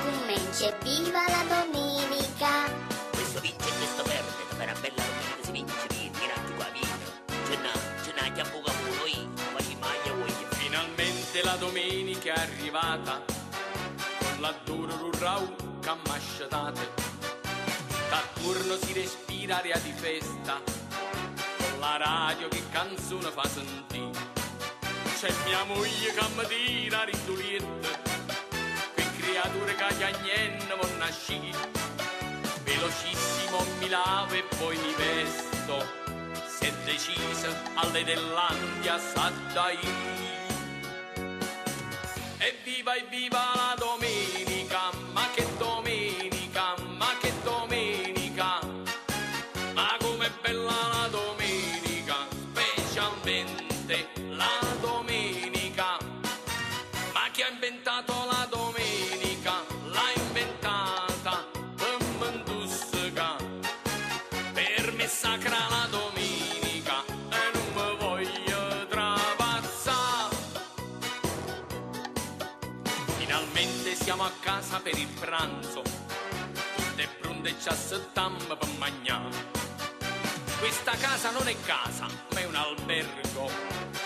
accummencia, evviva la domenica! Questo vince e questo perde, per una bella domenica si vince, vieni, vieni qua, vieni. Ce n'ha, ce n'ha, già poco noi, facci maglia voglio. Finalmente la domenica è arrivata, con l'addore d'un raù che m'ha scetate. D'attorno si respira aria di festa, con la radio che canzone fa sentire. C'è mia moglie che mi tira rindulietto, che creature che chiagnenno vanno a sci. Velocissimo mi lavo e poi mi vesto, se decisa alle dell'Andia sa dai. Evviva, evviva la domenica, ma che domenica, ma che domenica, ma com'è bella la domenica, specialmente la domenica. Ma chi ha inventato la domenica? L'ha inventata per m'intossicà. Per me è sacra la domenica e non mi voglio trapazzare. Finalmente siamo a casa per il pranzo, tutte pronte ci assettammo per mangiare. Questa casa non è casa, ma è un albergo,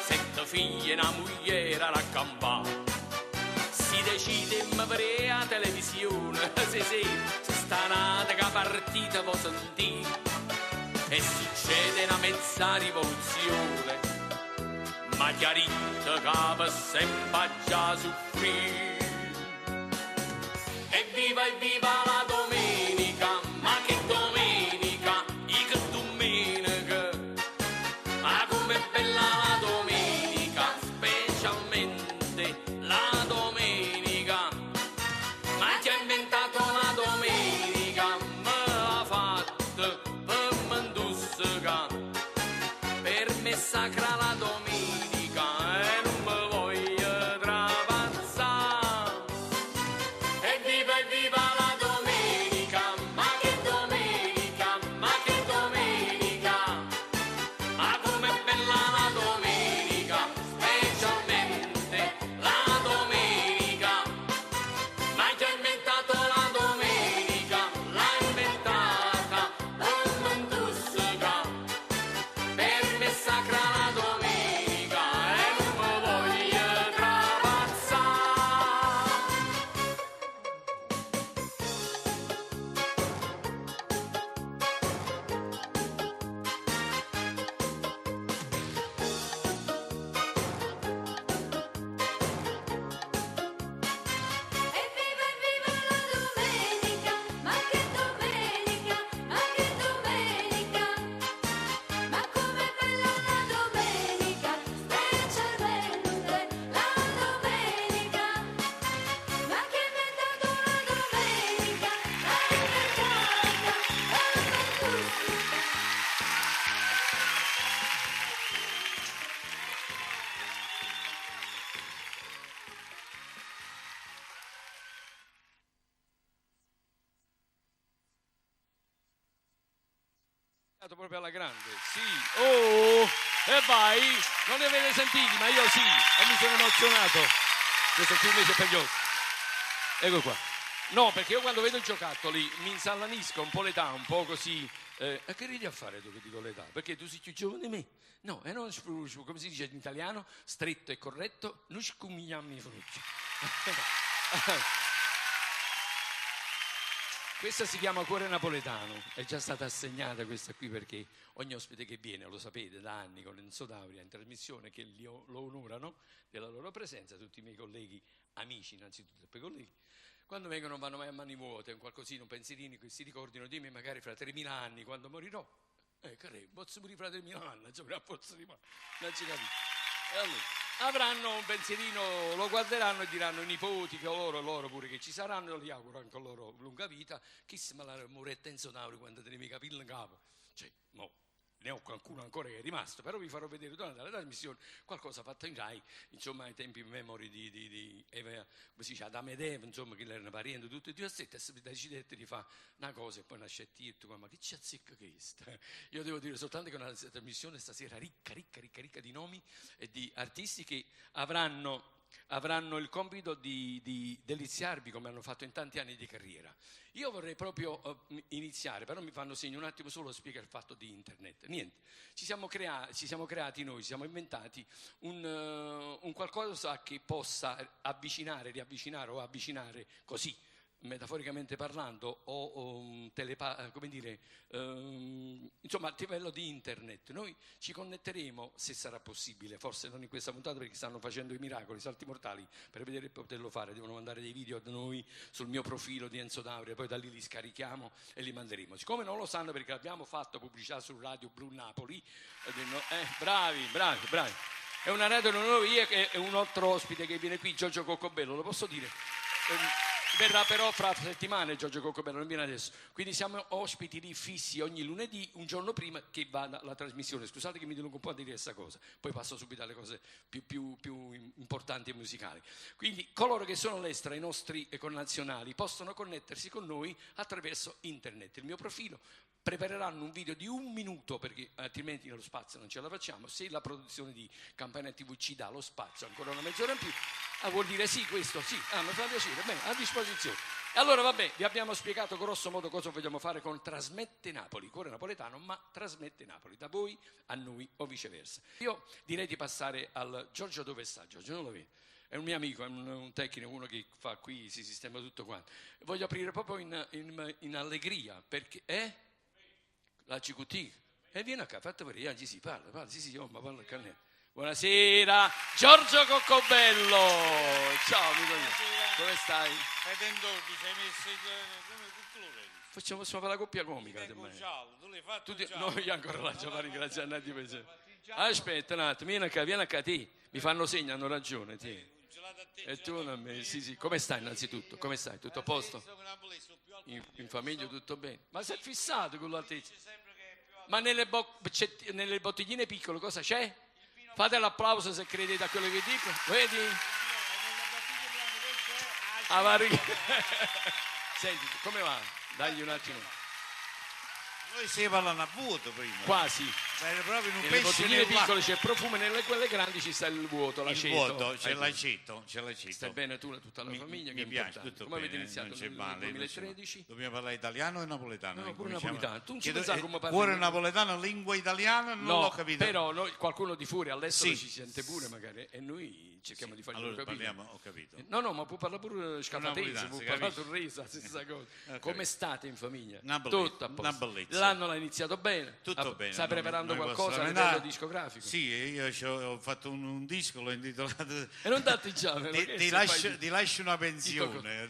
sette figli e una mogliera da campà. Si decide in vedere la televisione, sì sì, se sta nata che partita può sentire. E succede una mezza rivoluzione, ma chiarito che per sempre già soffrì. Evviva, evviva la domenica, ma che domenica, i che domenica, ma com'è bella la domenica, specialmente la domenica. Ma chi ha inventato la domenica, me l'ha fatta per m'intossicà. Per me è sacra la domenica e non mi voglio trapazzare. Evviva, evviva la domenica, ma che domenica, ma che domenica, ma com'è bella la domenica, specialmente la domenica. Ma chi ha inventato la domenica, l'ha inventata per m'intossicà. Per me è sacra la domenica e non mi voglio trapazzare. Evviva, evviva la domenica, ma che domenica, ma che domenica, ma com'è bella la domenica, specialmente la domenica. Ma chi ha inventato la domenica, l'ha inventata per tutti. Proprio alla grande, sì, oh, e vai, non li avete sentiti, ma io sì, e mi sono emozionato. Questo qui invece è per gli ospiti. Ecco qua. No, perché io quando vedo i giocattoli mi insallanisco un po' l'età, un po' così. E che ridi a fare tu che dico l'età? Perché tu sei più giovane di me. No, e non come si dice in italiano, stretto e corretto, non scumigliamo i frutti. Questa si chiama Cuore Napoletano, è già stata assegnata questa qui perché ogni ospite che viene, lo sapete, da anni con Enzo D'Auria in trasmissione, che li lo onorano della loro presenza, tutti i miei colleghi, amici innanzitutto e poi colleghi, quando vengono non vanno mai a mani vuote, un qualcosina, un pensierino che si ricordino di me magari fra 3.000 anni quando morirò. Che posso morire fra 3.000 anni, insomma, a forza di male, non ci capisco. E allora avranno un pensierino, lo guarderanno e diranno i nipoti, che loro pure che ci saranno, li auguro anche a loro lunga vita, chissà ma la moretta Enzo D'Auria quando teneva i capelli in capo, cioè, mo, ne ho qualcuno ancora che è rimasto, però vi farò vedere durante la trasmissione qualcosa fatta in Rai, insomma ai tempi memori di Eva, come si dice, Adamo ed Eva, insomma, che erano parenti tutti e due, e si decidette di fare una cosa e poi nasce Tirto, ma che ci azzecca questa? Io devo dire soltanto che è una trasmissione stasera ricca, ricca, ricca, ricca di nomi e di artisti che avranno avranno il compito di, di deliziarvi come hanno fatto in tanti anni di carriera. Io vorrei proprio eh, iniziare, però mi fanno segno un attimo solo a spiegare il fatto di internet. Niente, ci siamo, crea- ci siamo creati noi, ci siamo inventati un, uh, un qualcosa che possa avvicinare, riavvicinare o avvicinare così metaforicamente parlando, o, o telepa- come dire, ehm, insomma, a livello di internet, noi ci connetteremo, se sarà possibile, forse non in questa puntata perché stanno facendo i miracoli, i salti mortali, per vedere di poterlo fare, devono mandare dei video a noi sul mio profilo di Enzo D'Auria, poi da lì li scarichiamo e li manderemo. Siccome non lo sanno perché abbiamo fatto pubblicità su Radio Blu Napoli, eh, bravi, bravi, bravi. È una radio non io e un altro ospite che viene qui, Giorgio Coccobello, lo posso dire? Verrà però fra settimane Giorgio Coccobello, non viene adesso. Quindi siamo ospiti lì fissi ogni lunedì, un giorno prima che vada la trasmissione. Scusate che mi dilungo un po' a dire questa cosa, poi passo subito alle cose più, più, più importanti e musicali. Quindi coloro che sono all'estero, i nostri connazionali, possono connettersi con noi attraverso internet. Il mio profilo prepareranno un video di un minuto perché altrimenti nello spazio non ce la facciamo. Se la produzione di Campania TV ci dà lo spazio ancora una mezz'ora in più, ah, vuol dire sì questo, sì, ah, mi fa piacere, bene, a disposizione. E allora vabbè, vi abbiamo spiegato grosso modo cosa vogliamo fare con Trasmette Napoli, cuore napoletano, ma Trasmette Napoli, da voi a noi o viceversa. Io direi di passare al Giorgio dove sta, Giorgio non lo vedo. È un mio amico, è un, un tecnico, uno che fa qui, si sistema tutto quanto. Voglio aprire proprio in, in, in allegria, perché è la CQT. E vieni qua, fate vedere, si parla, parla, sì, sì, oh, ma parla il canale. Buonasera, Giorgio Coccobello. Ciao, amico mio. Come stai? Vedendo, ti sei messo il, come che colore? Facciamo, possiamo fare la coppia comica. Tengo giallo, tu l'hai fatto Tu ti- giallo. no, io ancora la già ringraziare a Dio per Aspetta un attimo, vieni qua, vieni qua, ti. Mi fanno segno, hanno ragione, ti. Un gelato a te, E tu non mi... Sì, sì, come stai innanzitutto? Come stai? Tutto a posto? Sono Napoli, sono più alto. In, in famiglia tutto bene? Ma sei fissato con l'altezza? Sempre che è più alto. Ma nelle, nelle bottigline piccole cosa c'è? Fate l'applauso se credete a quello che dico. Vedi? Ah, va, Senti, come va? Dagli un attimo. Noi si parlano a vuoto prima. Quasi. Era proprio in un Nelle pesce bottigline nell'acqua. piccole c'è il profumo, nelle quelle grandi ci sta il vuoto, Il l'aceto. vuoto, c'è Ecco. l'aceto, c'è l'aceto. Stai bene tu, tutta la Mi- famiglia? mi che è piace, importante. tutto Come avete bene, iniziato non c'è nel male, non c'è male. 2013? Dobbiamo parlare italiano e napoletano? No, pure Incominciamo. napoletano. Tu non ci Chiedo- pensare come parli. Cuore napoletano, lingua italiana, non No, l'ho capito. però noi, qualcuno di fuori all'estero Sì. ci sente pure magari e noi cerchiamo di farglielo Allora capire. parliamo, ho capito. No, no, ma può parlare pure scafatese, Napoletano, può si parlare capisce. torresa, la stessa cosa. Ok. Come state in famiglia? Una bellezza, Tutto a una posto. bellezza. L'anno l'ha iniziato bene. Tutto Ah, bene. Stai non mi- preparando non mi qualcosa posso a livello lamentare. discografico? Sì, io c'ho- ho fatto un, un disco, l'ho intitolato. E non date già, Ti, perché ti se lascio, fai- ti lascio una pensione.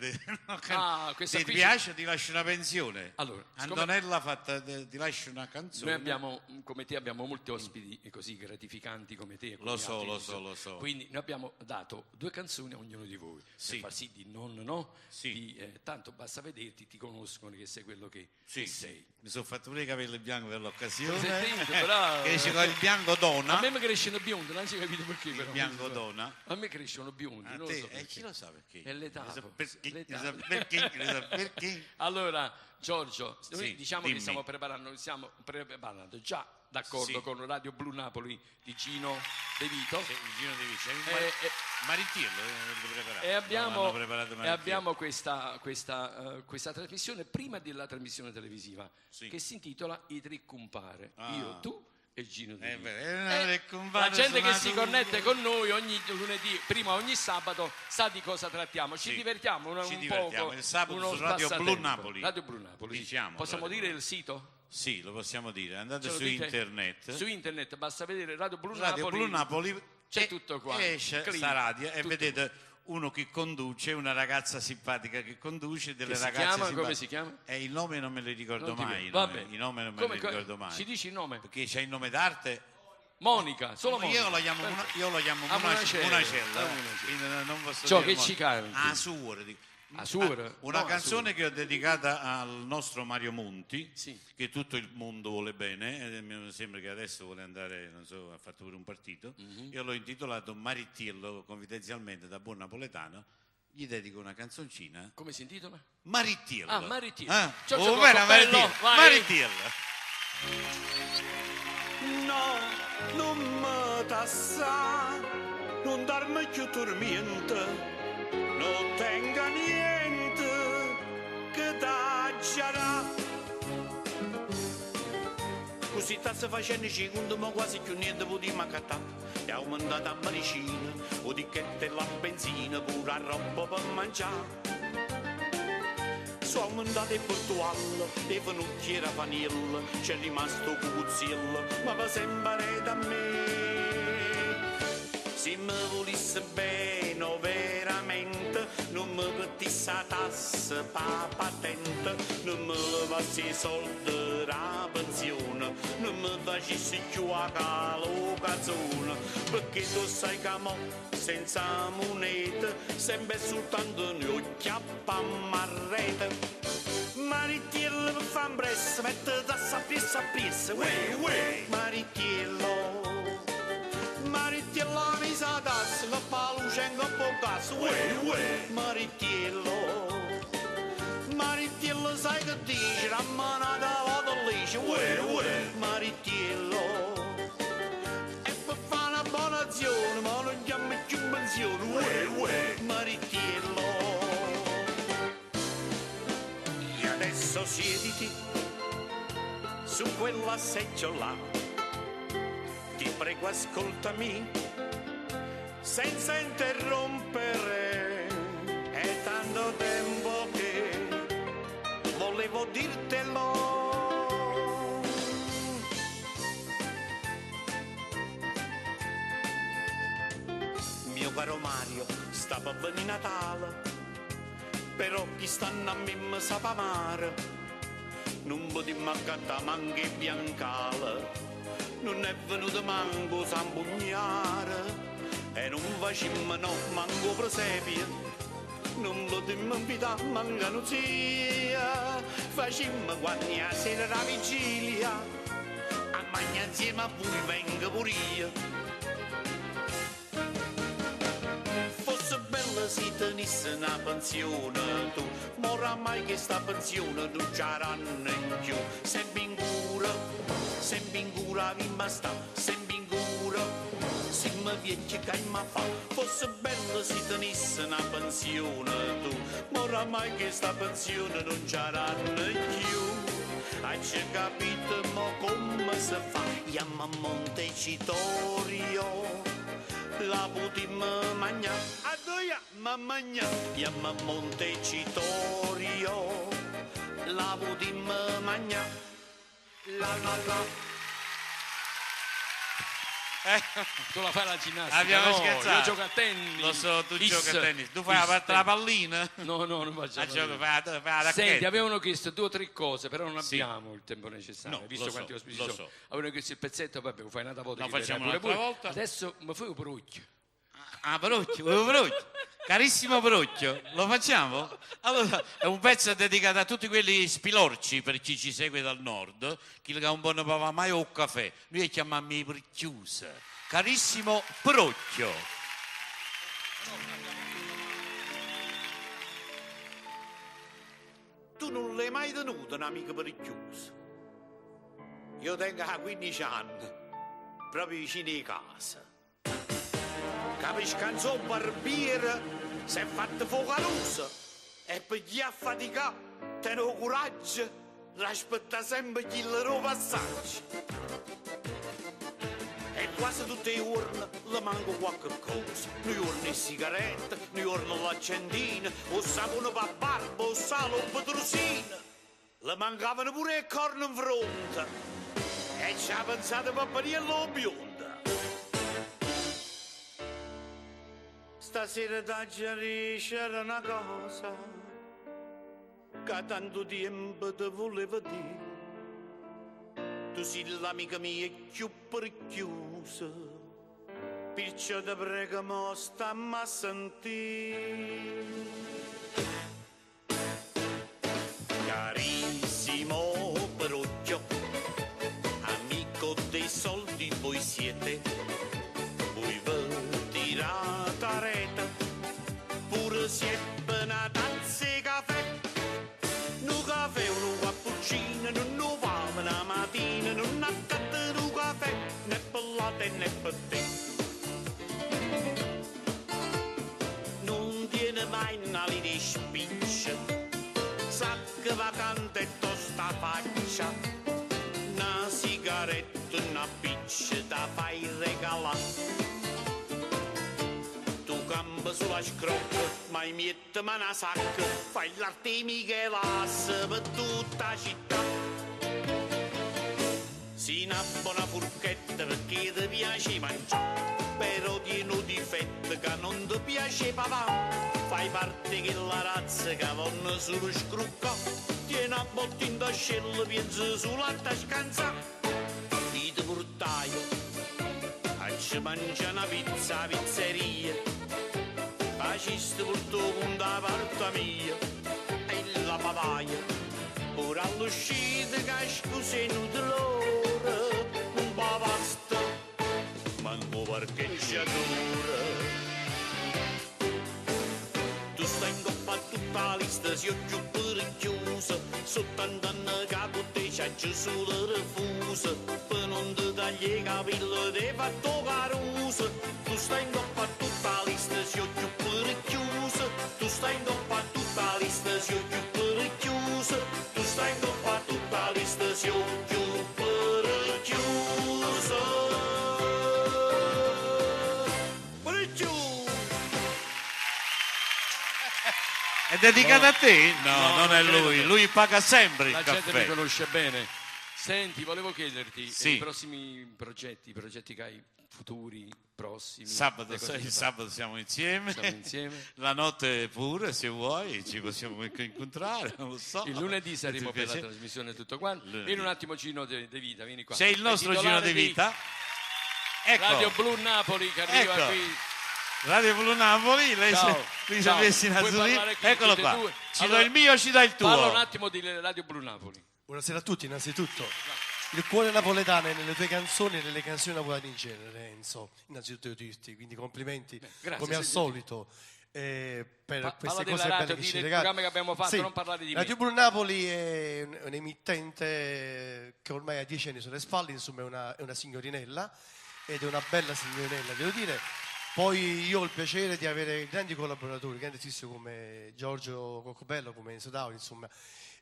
Ah, questa ti qui piace? Ti lascio una pensione. Allora, siccome- Antonella ha fatto Ti lascio una canzone. Noi abbiamo, come te, abbiamo molti ospiti così gratificanti come te. e come Lo so, altri lo che so, sono. lo so. Quindi noi abbiamo dato due canzoni a ognuno di voi Sì. per far sì di non, no? Sì. Di, tanto basta vederti, ti conoscono che sei quello che, Sì. che sei. Mi sono fatto pure i capelli bianchi per l'occasione. Sentite, bravo. Che c'è il bianco donna. A me mi crescono biondi, non si capito perché Il però. bianco donna. A me crescono biondi, A non lo te, so e perché. chi lo sa perché? È l'età, Lo sa forse, perché, l'età. lo sa perché, lo sa perché. Allora, Giorgio, noi Sì, diciamo dimmi. che stiamo preparando, stiamo preparando già d'accordo Sì. con Radio Blu Napoli di Gino De Vito. Sì, il Gino De Vito. E, e- Marittiello eh, preparato. e No, abbiamo, l'hanno preparato e Marittiello. abbiamo questa, questa, questa trasmissione prima della trasmissione televisiva Sì. che si intitola I tre compare. Ah. Io, tu e Gino De È Vito. vero, eh, compare La gente che sono si tu. connette con noi ogni lunedì, prima ogni sabato, sa di cosa trattiamo. Ci Sì. divertiamo un, Ci un divertiamo. poco. Il sabato uno su Radio Blu spassatempo. Napoli. Radio Blu Napoli. sì. Diciamo, Possiamo Radio dire Blu. il sito? Sì, lo possiamo dire. Andate Ce lo su dite? internet. Su internet basta vedere Radio Blu Radio Napoli. Blu Napoli. C'è e tutto qua. Esce Clic. sta radio e Tutto vedete uno che conduce, una ragazza simpatica che conduce, delle Che si ragazze chiama? simpatiche. Come si chiama? E il nome non me lo ricordo Non ti mai. vedo. il nome- Vabbè. Il nome non me Come- lo ricordo mai. Ci dici il nome? Perché c'è il nome d'arte. Monica, solo Monica. Io la chiamo, Mona- io la chiamo Ah, Mona- Monacella. Monacella, Ah, eh. Monacella. quindi non posso Ciò dire che mo- ci canti. Ah, suora, dico. Ah, suora? Ah, Una No, canzone suora. che ho dedicata al nostro Mario Monti, Sì. che tutto il mondo vuole bene, e mi sembra che adesso vuole andare, non so, ha fatto pure un partito. Mhm. Io l'ho intitolato Marittiello, confidenzialmente da buon napoletano, gli dedico una canzoncina. Come si intitola? Marittiello. Ah, Marittiello. Ah, Giorgio oh, vera, Coccopello, Marittiello. vai. Marittiello. No, non mi tassà. Non darmi più tormento, non tenga niente che t'aggiarà. Così sta facendo secondo ma quasi più niente potremmo accattare. È aumentata la medicina, o ticchetto e la benzina, pure la roba per mangiare. Sono aumentate il portuallo, e venuti era vanilla, c'è rimasto cucuzzillo, ma va sempre da me. Se mi volesse bene veramente, non mi mettesse la tassa pa patente, non mi levassi i soldi da pensione, non mi facessi più a calo cazzone, perché tu sai che mo senza moneta, sempre soltanto noi chiappamarrete. Marittiello per fan presto, mette tassa appresso appresso, uè uè, Marittiello. Marittiello mi sa tassa, coppa luce e coppa gas, uè uè, Marittiello. Marittiello sai che dice, rammanata vado liscia, uè uè, Marittiello. E per fare una buona azione, ma non chiami più in pensione, uè uè, Marittiello. E adesso siediti su quella seggiola, ti prego ascoltami senza interrompere, è tanto tempo che volevo dirtelo. Mio caro Mario, sta per venire Natale, però chi stanno a me mi sa amare, non potremmo accattare manco il biancale, non è venuto manco Sambugnare, e non facciamo no manco presepio, non potremmo invitare manco una zia, facciamo quando la sera la vigilia, a mangiare insieme a voi vengo pure io. Fosse bella se tenisse una pensione tu, ma oramai che sta pensione non c'aranno più. Sempre in cura, sempre in cura vi basta, sempre in cura, siamo vecchi che ma fa. Fosse bella se tenisse una pensione tu, ma oramai che sta pensione non c'aranno più. Hai capito mo come si fa? Andiamo a Montecitorio, la potremmo mangiare, a mangiare. Andiamo a Montecitorio, la potremmo mangiare, la la la. Tu la fai la ginnastica? Abbiamo no, scherzato. Io gioco a tennis. Lo so, tu Is, giochi a tennis. Tu fai la, is la pallina? No, no, non faccio. La gioco, fai la, fai la Senti, racchetta. avevano chiesto 2 o 3 cose, però non Sì. abbiamo il tempo necessario, No, visto lo quanti so, ospiti lo sono. so. Avevano chiesto il pezzetto, vabbè, lo fai un'altra volta. Lo che verrà facciamo pure un'altra voi. volta. Adesso mi fai un perucchio. Ah, Perucchio, vuoi un Perucchio? Carissimo Perucchio, lo facciamo? Allora, è un pezzo dedicato a tutti quelli spilorci, per chi ci segue dal nord, chi che un po' non beve mai un caffè. Noi chiamiamo i Perchiusa. Carissimo Perucchio. Tu non l'hai mai tenuta un'amica pericchiosa. Io tengo a 15 anni, proprio vicino a casa. Capisco, un barbiere si è fatto fuoco e per chi ha fatica, tiene il coraggio, l'aspetta sempre chi il loro passaggio. E quasi tutti i giorni le manco qualche cosa. Un giorno le sigarette, un giorno l'accendina, o sapone per barba, o sale o petrosino. Le mancavano pure le corna in fronte. E ci ha pensato Pappariello biondo. Stasera t'aggia dicere una cosa che tanto tempo ti volevo dire. Tu sei l'amica mia più perchiusa, perciò ti prego mo stammi a sentire. Carissimo Perucchio, amico dei soldi voi siete, voi vi tirate a rete, pure se è una tazza di caffè. Nu caffè, un cappuccino, non lo fa una mattina, non accatta un caffè, né per latte né per te. mai una lira 'e spicce. Sacca vacante e tosta faccia, na sigaretta, na piccia, te fai regalà. Tu campi sulla scrocca, ma miette mano a sacca, fai l'arte 'e Michelasso per tutta 'a città. Sì na bona furchetta perché ti piace mangià, però tieni un difetto che non ti piace papà. Fai parte chella razza che vonno solo scruccà, tieni a botta in tascella, pensi solo a te scansà. Io ti portai a ci mangiare una pizza a pizzeria, faciste pure punto a parte mia e la papaya. Ora all'uscita che scusa è inutile, non basta, manco parcheggiatore. Tu stai in coppa a tutta la lista, se io più pericchiosa, sotto andando che con te c'è giù solo refusa, per non ti tagli i capelli ti fatto carusa. Tu stai in coppa a tutta la lista, se io più pericchiosa, tu stai in coppa a tutta la lista, se io più pericchiosa, tu stai in coppa a tutta la lista, se io più pericchiosa. Pericchiosa. È dedicata a te? No, No, non non è credo lui. che- Lui paga sempre il La gente mi caffè. conosce bene. Senti, volevo chiederti Sì. i prossimi progetti, i progetti che hai futuri, prossimi. Sabato, le cose il che fai. sabato siamo insieme. Siamo insieme. La notte pure, se vuoi, ci possiamo anche incontrare, non lo so. Il lunedì Se saremo ti per la piace. trasmissione e tutto quanto. Lunedì. Vieni un attimo Gino De, De Vita, vieni qua. C'è il nostro È Gino titolare De di Vita. Ecco, Radio Blu Napoli che arriva Ecco. qui. Radio Blu Napoli, lei Ciao. se, lui si Ciao. è messo in Puoi azzurrino. parlare qui Eccolo tutte e qua. due. Ci Allora, do il mio, ci dai il tuo. Parla un attimo di Radio Blu Napoli. Buonasera a tutti, innanzitutto. Il cuore napoletano è nelle tue canzoni e nelle canzoni napoletane in genere, Enzo. Innanzitutto io dirti, quindi complimenti, grazie, come al senti. solito, per Pa- parla queste della cose radio, belle che di ci del regali. programma che abbiamo fatto, Sì. non parlare di me. Radio Blu Napoli è un emittente che ormai ha 10 anni sulle spalle, insomma è una signorinella, ed è una bella signorinella, devo dire. Poi io ho il piacere di avere grandi collaboratori, grandi artisti come Giorgio Coccobello, come Enzo Dauri, insomma.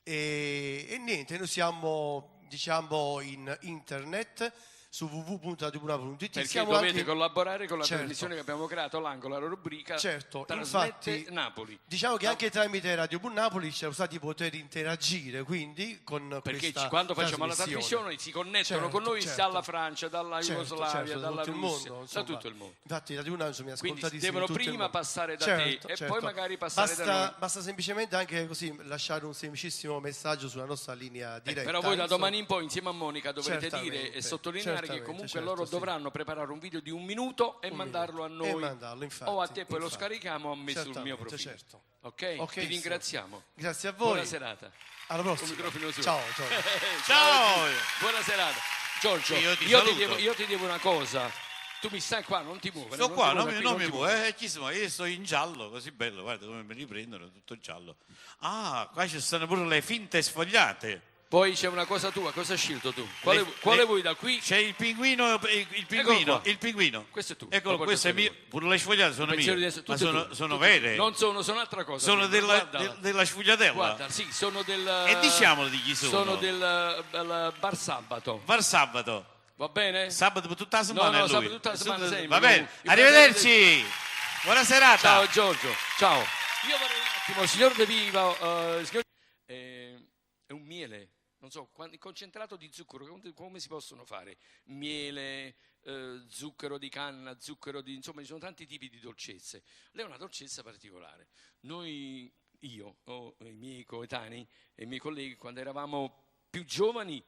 E niente, noi siamo, diciamo, in internet su www.radioblunapoly.it. Perché Siamo dovete anche- collaborare con la Certo. trasmissione che abbiamo creato, l'angolo, la rubrica Certo, Trasmette infatti, Napoli. Diciamo che anche tramite Radio Blu Napoli c'è usato di poter interagire, quindi con Perché questa quando facciamo la trasmissione. trasmissione si connettono Certo, con noi certo. dalla Francia, dalla Certo, Jugoslavia, certo, da dalla tutto il Russia, mondo, da insomma. tutto il mondo. Infatti Radio Blu Napoli mi Quindi ascoltatissimi devono in tutto il prima mondo. passare da Certo, te e certo. poi magari passare basta, da noi. Basta semplicemente anche così lasciare un semplicissimo messaggio sulla nostra linea diretta. Però voi da insomma. domani in poi insieme a Monica dovrete dire Certamente, e sottolineare che certamente, comunque certo, loro sì. dovranno preparare un video di un minuto e Un mandarlo minuto. a noi E mandarlo, infatti, o a te poi lo infatti. scarichiamo a me sul mio Certamente, profilo. certo. Ok? Ok, Ti sì. ringraziamo. Grazie a voi. Buona serata. Alla prossima. Un microfono su. Ciao, ciao. Ciao. Buona serata. Giorgio, Io ti io ti, saluto. devo, io ti devo una cosa. Tu mi stai qua, non ti muovere. Sto non qua, ti non muovere mi, qui, non non mi ti muovo, muovere. chi sono? Io sto in giallo, così bello, guarda come mi riprendono, tutto giallo. Ah, qua ci stanno pure le finte sfogliate. Poi c'è una cosa tua, cosa hai scelto tu? Quale, quale vuoi da qui? C'è il pinguino, il pinguino, qua. il pinguino. Questo è tu. Eccolo, Lo questo è porto mio. Pure le sfogliate sono Pensiero mie. di essere- Ma tutte e sono, tue, sono tutte e tue. vere. Non sono, sono altra cosa. Sono Guarda, della, guarda. della sfogliatella. Guarda, sì, sono del. E diciamolo di chi sono. Sono del Bar Sabato. Bar sabato. Va bene? Sabato per tutta la settimana No, no, è lui. sabato tutta la settimana sempre, Va bene. lui. Arrivederci. Buona serata. Ciao Giorgio, ciao. Io vorrei un attimo, signor De Viva, signor- è un miele, non so, concentrato di zucchero, come si possono fare? Miele, zucchero di canna, zucchero di... insomma, ci sono tanti tipi di dolcezze. Lei è una dolcezza particolare. Noi, io, o i miei coetanei e i miei colleghi, quando eravamo più giovani,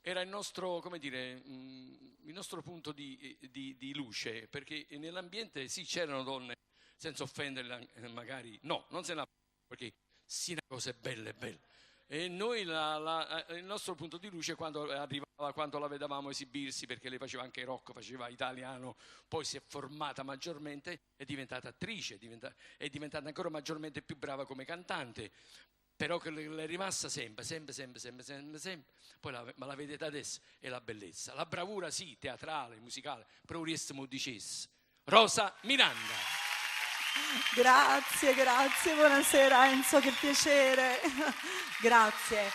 era il nostro, come dire, il nostro punto di luce, perché nell'ambiente sì c'erano donne, senza offenderle, magari, no, non se ne perché sì, una cosa è bella, è bella. E noi il nostro punto di luce quando arrivava, quando la vedevamo esibirsi, perché lei faceva anche rock, faceva italiano, poi si è formata maggiormente, è diventata attrice, è diventata ancora maggiormente più brava come cantante, però che le è rimasta sempre, sempre, sempre, sempre, sempre, sempre. Poi ma la vedete adesso, è la bellezza. La bravura sì, teatrale, musicale, però riesco a dicesse. Rosa Miranda. Grazie, grazie, buonasera Enzo, che piacere. Grazie.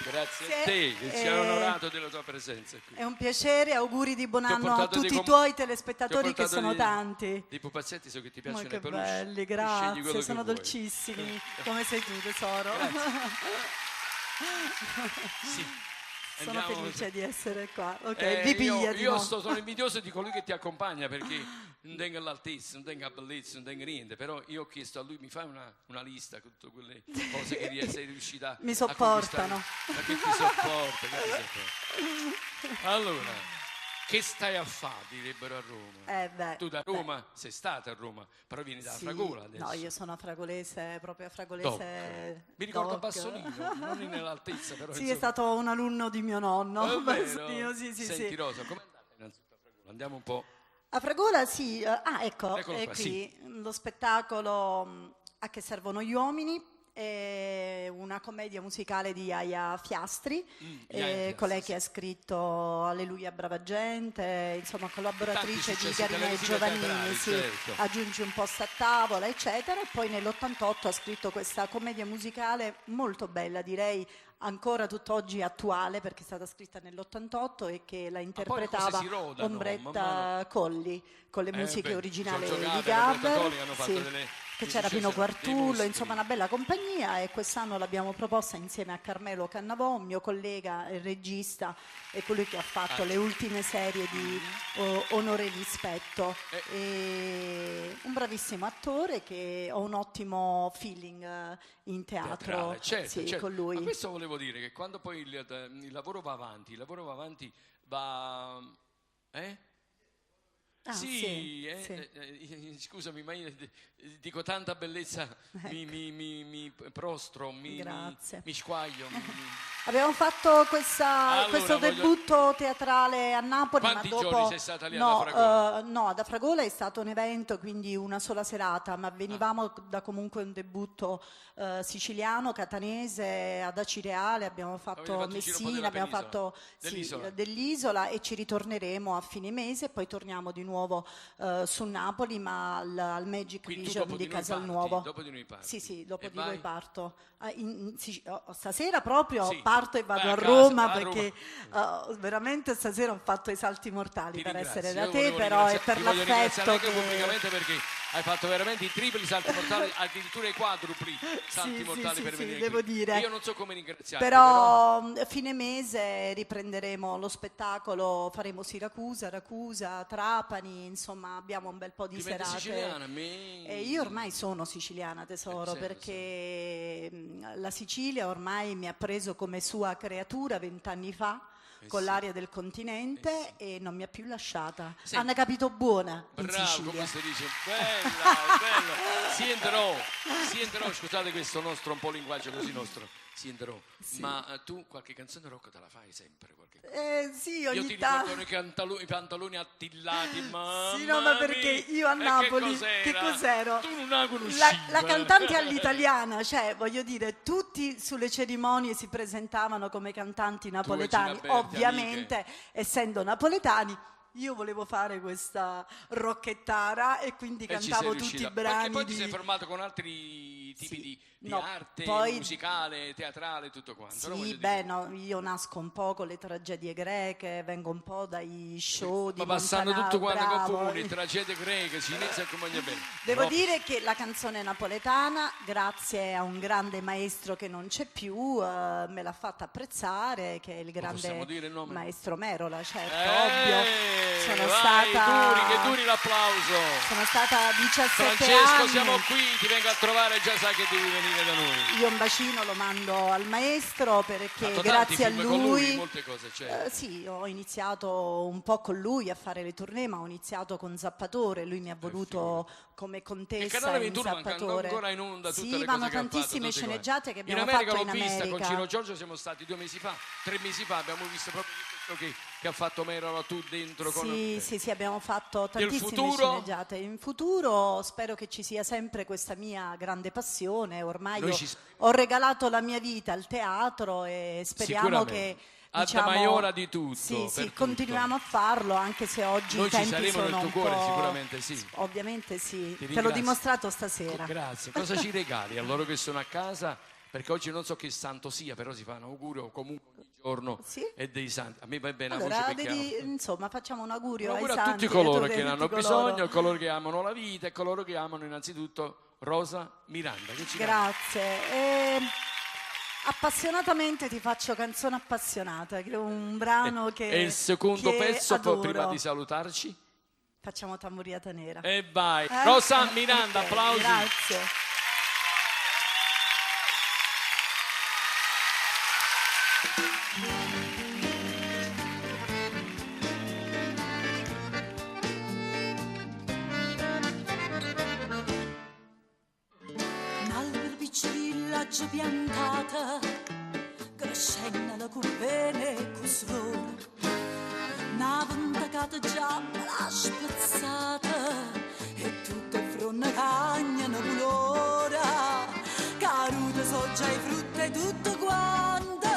Grazie a te che ci hai onorato della tua presenza qui. È un piacere, auguri di buon Ti ho anno a portato dei tutti i com- tuoi ti ho telespettatori che portato sono dei- tanti. Dei pupazzetti so che ti Ma piacciono che i peluche. belli, Tu scegli grazie, quello che sono vuoi. dolcissimi, come sei tu tesoro. Sì. Sono Andiamo. felice di essere qua. Ok, vi Io, piglia di io nuovo. sono invidioso di colui che ti accompagna perché non tengo l'altezza, non tengo la bellezza, non tengo niente, però io ho chiesto a lui mi fai una lista con tutte quelle cose che sei riuscita Mi a sopportano. conquistare. Ma che ti sopporta, che ti sopporta. Allora, che stai a fare, direbbero a Roma. Beh, tu da beh. Roma sei stata a Roma, però vieni da Sì. Fragola adesso. No, io sono fragolese, proprio fragolese. Doc. Mi ricordo doc. Bassolino, non nell'altezza, però Sì, è insomma. stato un alunno di mio nonno. È vero. Bassolino, sì, sì, Senti sì. Rosa, com'è andata innanzitutto a Fragola? Andiamo un po'. A Fragola sì, ah ecco, Eccolo è qua, qui lo spettacolo A che servono gli uomini, è una commedia musicale di Iaia Fiastri, Iaia Fiastri, colei sì. che ha scritto Alleluia brava gente, insomma collaboratrice Tanti di successi Garinè televisivi e Giovannini, teatrali, sì, certo. aggiungi un posto a tavola, eccetera, e poi nell'88 ha scritto questa commedia musicale molto bella, direi ancora tutt'oggi attuale perché è stata scritta nell'88 e che la poi le cose interpretava si rodano, man Ombretta mano. Colli con le musiche Beh, originali sono di giocate, Roberta Gaber, Colli hanno fatto sì, che dei c'era Pino successi, dei Quartullo, mostri. insomma una bella compagnia, e quest'anno l'abbiamo proposta insieme a Carmelo Cannavò, un mio collega e regista e colui che ha fatto Ah. le ultime serie di Onore e Rispetto. Eh. E un bravissimo attore che ho un ottimo feeling in teatro, Teatrale, certo, sì, certo. con lui. Ma questo volevo dire, che quando poi il lavoro va avanti, il lavoro va avanti, va... Eh? Ah, sì, sì, sì. scusami, ma io dico tanta bellezza, mi prostro, Grazie. mi squaglio. Abbiamo fatto Allora, questo voglio- debutto teatrale a Napoli, Quanti ma dopo giorni sei stata lì ad no, Afragola? no, ad Afragola è stato un evento, quindi una sola serata, ma venivamo da comunque un debutto siciliano, catanese, ad Acireale, abbiamo fatto fatto il giro un po' Messina, della abbiamo penisola, fatto sì, dell'isola. dell'isola e ci ritorneremo a fine mese e poi torniamo di nuovo su Napoli, ma al Magic Quindi tu Vision dopo di di noi parti, Casalnuovo. dopo di noi parti. Sì, sì, dopo E di voi vai? parto. Ah, stasera proprio Sì. parto e vado Vai a a casa, Roma vai a perché veramente stasera ho fatto i salti mortali Ti per ringrazio. essere da Io te, volevo però è per ti voglio ringraziare l'affetto anche che pubblicamente perché hai fatto veramente i tripli salti mortali, addirittura i quadrupli salti Sì, sì, mortali sì, per sì, venire devo qui. dire. Io non so come ringraziarti, Però fine mese riprenderemo lo spettacolo, faremo Siracusa, Racusa, Trapani, insomma abbiamo un bel po' di Diventi serate. siciliana, mi- E io ormai sono siciliana, tesoro, Certo, perché la Sicilia ormai mi ha preso come sua creatura 20 anni fa con sì. l'aria del continente e non mi ha più lasciata. Senti. Hanno capito buona in Bravo, Sicilia. come si dice, bella, bella. Si entrò, si entrò, scusate questo nostro un po' linguaggio così nostro, si entrò. Ma tu qualche canzone rock te la fai sempre? Qualche cosa? Sì, Io ogni ti tanto. ricordo i pantaloni attillati, mamma Sì, no, ma perché mia. io a E che Napoli, cos'era? che cos'ero? Tu non la conoscevi. La cantante all'italiana, cioè voglio dire, tutti sulle cerimonie si presentavano come cantanti napoletani, Gina Berti, ovviamente essendo napoletani. Io volevo fare questa rocchettara e quindi E ci sei cantavo tutti riuscita. i brani Perché poi ti di- sei formato con altri tipi Sì. di No, arte poi- musicale, teatrale, tutto quanto. no? Sì, Voglio beh, dire. no, io nasco un po' con le tragedie greche, vengo un po' dai show di Ma passando Montanaro, tutto quanto con bravo. comune, tragedie greche, cinese e compagnia bella. Devo No, dire che la canzone napoletana, grazie a un grande maestro che non c'è più, me l'ha fatta apprezzare, che è il grande possiamo dire il nome? maestro Merola, certo, ovvio. Sono vai, stata duri, che duri l'applauso. Sono stata 17 Francesco, anni. siamo qui, ti vengo a trovare, già sai che devi venire da noi. Io un bacino lo mando al maestro perché Fatto tanti grazie a film con lui, lui, molte cose, certo. sì, ho iniziato un po' con lui a fare le tournée, ma ho iniziato con Zappatore, lui mi ha voluto come Il contessa canale in 21 manca Zappatore. ancora in onda tutte Sì, le cose vanno che ha fatto, tantissime tutte quante. sceneggiate che abbiamo in America fatto l'ho in vista America. con Ciro Giorgio, siamo stati 2 mesi fa, 3 mesi fa, abbiamo visto proprio tutto che ha fatto Merola tu dentro con Sì, sì, sì, abbiamo fatto Nel tantissime futuro? sceneggiate. In futuro spero che ci sia sempre questa mia grande passione. Ormai Noi ho, ci ho regalato la mia vita al teatro e speriamo che Sicuramente. Ad diciamo, maiora di tutto, Sì, per sì, tutto. continuiamo a farlo anche se oggi Noi i ci tempi saremo sono nel tuo un cuore, po'- sicuramente sì. Ovviamente sì, Ti te l'ho ringrazio. dimostrato stasera. Grazie. Cosa ci regali a loro che sono a casa? Perché oggi non so che santo sia, però si fa un augurio comunque ogni giorno Sì. e dei santi. A me va bene la Allora, voce perché insomma, facciamo un augurio Un ai augurio a santi, tutti coloro a che ne tutti hanno coloro. bisogno, coloro che amano la vita e coloro che amano innanzitutto Rosa Miranda. Che ci regali? Grazie. Appassionatamente ti faccio canzone appassionata, che è un brano che E il secondo che pezzo, poi, prima adoro. di salutarci. Facciamo Tamburiata Nera. E vai. Eh? Rosa Miranda, Ok, applausi. Grazie. Un albero piccirillo già piantata, crescendo la bene e cosrore. Una ventacata già me l'ha spezzata e tutte fronne cagnano colore. Caruta so già i frutti e tutto quanto,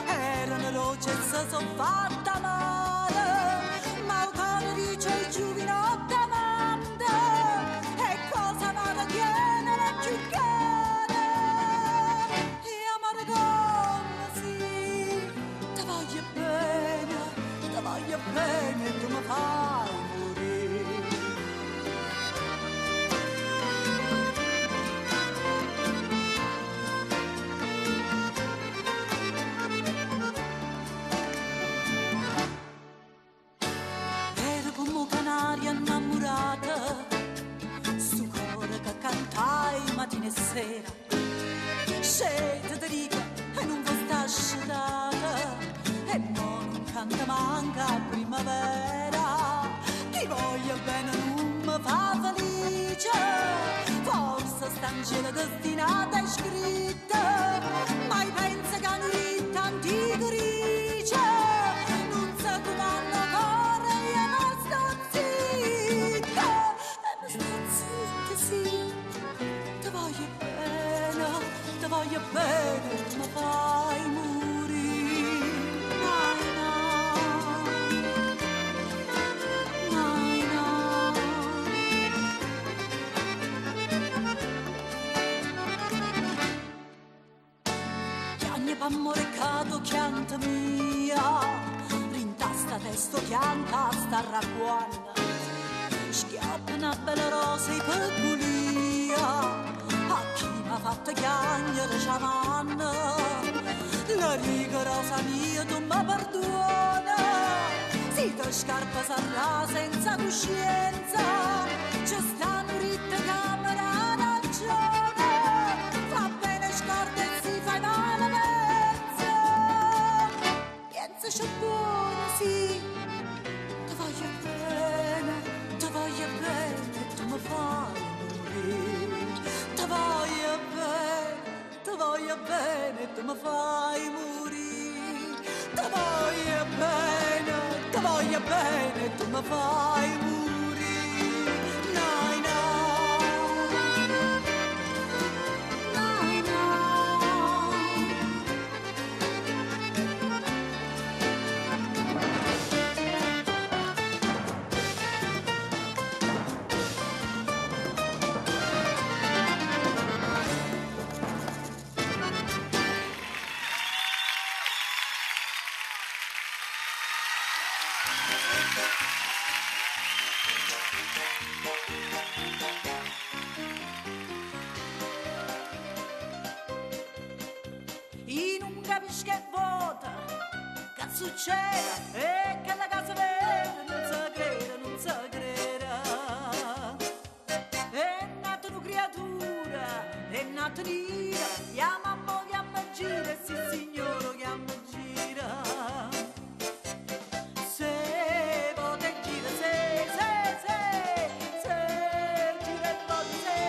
erano roce e si son fatta male, ma il cuore dice il giovinotto amante, e cosa amara tiene la più cara, e amare come sì, te voglio bene, te voglio bene, tu mi fai morire. Ero come canaria innamorata, su cuore che cantai mattina e sera. Sceta te dico e non vi sta scetata, e mo non canta manca a primavera. Chi voglia bene non mi fa felice, forse sta in cielo destinata e scritta, ma io penso che non rita antico dice, non sa comanda cuore, io mi sto zitta, e mi sto zitta, sì, te voglio bene, te voglio bene, tu mi fai morire. Na, na. Na, na. Chiagne p'amore cato chianta mia, rintasta testo chianta sta racquanda. Schiappa una bella rosa e peculia, a chi m'ha fatto chiagnere ciamanna. La riga rosa mia tu mi perdona, se ti scarpa sarà senza coscienza, c'è stanno ritte camera ragione, fa bene scorda e si fa male mezzo. Pensa c'è buona, sì, ti voglio bene, ti voglio bene, tu mi fai morire. Ti voglio bene, ti voglio bene, tu mi fai morire. Ti voglio bene, ti voglio bene, tu mi fai morire. Nai, nai. Nai, nai. In un capisco che vuota, che succede e che la casa vera non si crede, non si crede. È nata una creatura, è nata nera, chiama mo, chiama gira, sì signore, chiama gira. Se vota e gira, se, se, se, se gira e vota, se.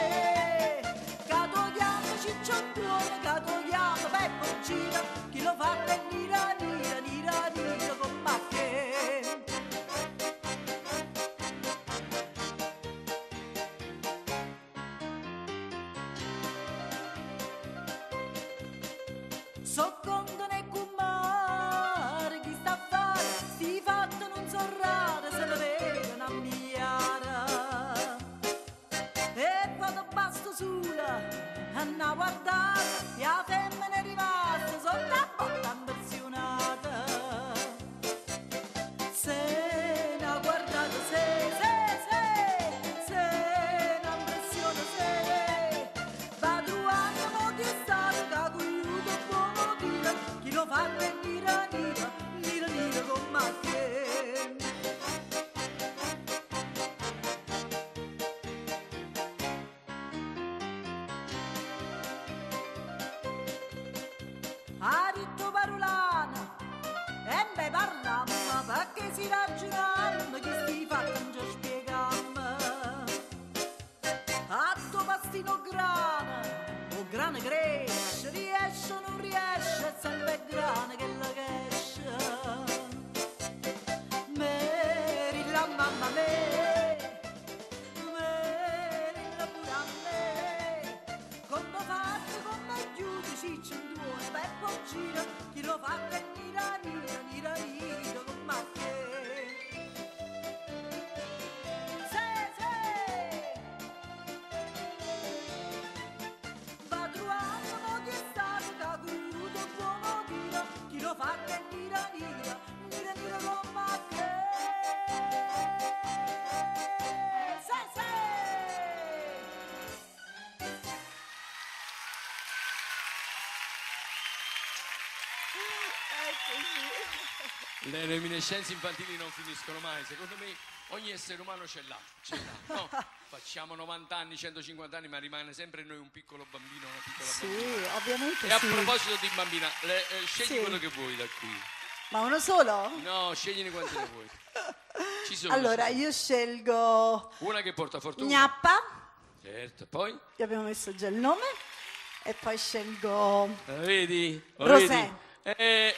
Cato chiama cicciottuone, cato chiama Peppo gira, chi lo fa è nira, nira, nira, nira, con macche. So condone kumma Vote basta sulo a 'na guardata e 'a femmena è rimasta sotto 'a botta 'mpressionata. Se 'na guardata, se, se, se, se 'na 'mpressione, se. Va truvanno mo chi è stato che ha cugliuto 'o buono tiro, chi l'ha fatto è niro niro, niro niro comm'a che. Ha ditto parulano, Embè parlammo, pecché si raggiunammo chisti fatti nce spiegammo. Addo pastino 'o grano, 'o grano cresce, riesce o nun riesce, è sempe grano chello che esce. Me dille a mamma me, me dille pure a me, comm'è fatto, comm'è ghiuto Ciccio 'Ntuono Peppe 'o giro, chi l'ha fatto è niro niro, niro niro comm'a che. Se, se. Va truvanno mo chi è stato che ha cugliuto 'o buono tiro, chi l'ha fatto è niro niro, niro niro comm'a che. Se, se. Le reminiscenze infantili non finiscono mai, secondo me ogni essere umano ce l'ha, ce l'ha, no? Facciamo 90 anni, 150 anni, ma rimane sempre in noi un piccolo bambino, una piccola Sì, bambina. ovviamente E a sì. proposito di bambina, scegli Sì. quello che vuoi da qui. Ma uno solo? No, scegliene quanti ne vuoi. Ci sono, Allora, ci sono. io scelgo Una che porta fortuna. Gnappa, Certo, poi? gli abbiamo messo già il nome, e poi scelgo Vedi? Lo Rosè. vedi?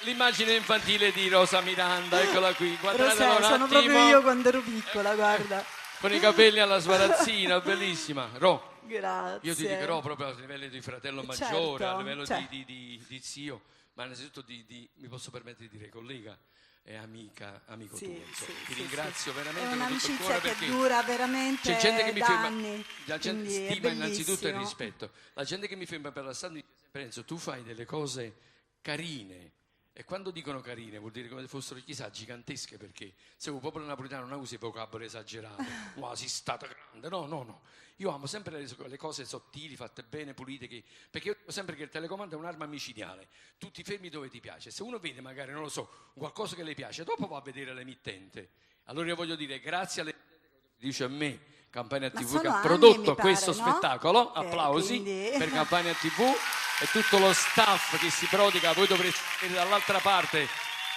L'immagine infantile di Rosa Miranda, eccola qui. Guardatela Rosè, un sono attimo. proprio io quando ero piccola, guarda. Con i capelli alla sbarazzina, bellissima. Ro, Grazie. io ti dico proprio a livello di fratello Certo, maggiore, a livello cioè. di zio, ma innanzitutto mi posso permettere di dire collega e amica, amico Sì, tuo. Insomma. sì, Ti sì, ringrazio sì. veramente È con tutto il un'amicizia cuore che perché dura veramente c'è gente che mi da ferma, anni, la gente quindi è stima innanzitutto il bellissimo. rispetto. La gente che mi ferma per la strada mi dice sempre, Enzo, tu fai delle cose carine. E quando dicono carine vuol dire come se fossero chissà gigantesche, perché se un popolo napoletano non usa i vocaboli esagerati, wow, sei stata grande, no, no, no. Io amo sempre le cose sottili, fatte bene, pulite, perché io dico sempre che il telecomando è un'arma micidiale, tu ti fermi dove ti piace, se uno vede magari, non lo so, qualcosa che le piace, dopo va a vedere l'emittente. Allora io voglio dire grazie alle dice a me Campania Ma TV sono che ha anni, prodotto mi pare, questo no? spettacolo, applausi Quindi per Campania TV e tutto lo staff che si prodiga, voi dovreste vedere dall'altra parte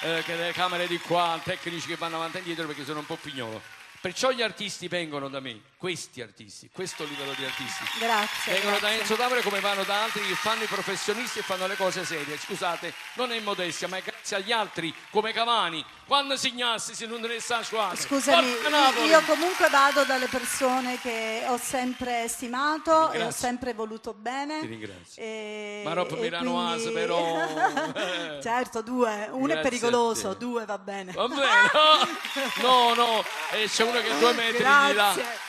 che le camere di qua, tecnici che vanno avanti e indietro perché sono un po' pignolo. Perciò gli artisti vengono da me, questi artisti, questo livello di artisti. Grazie, Vengono da grazie. Enzo D'Auria come vanno da altri che fanno i professionisti e fanno le cose serie. Scusate, non è modestia, ma è grazie agli altri come Cavani. Quando signassi se non ne sa squadra. Scusami, Porca Napoli! io comunque vado dalle persone che ho sempre stimato Ti e ho ringrazio. sempre voluto bene. Ti ringrazio. E, Ma Rob e Milano quindi As, però. Certo, due, uno è Grazie a pericoloso, te. due va bene. Va bene, no, no, no, c'è uno che è 2 metri di là. Grazie.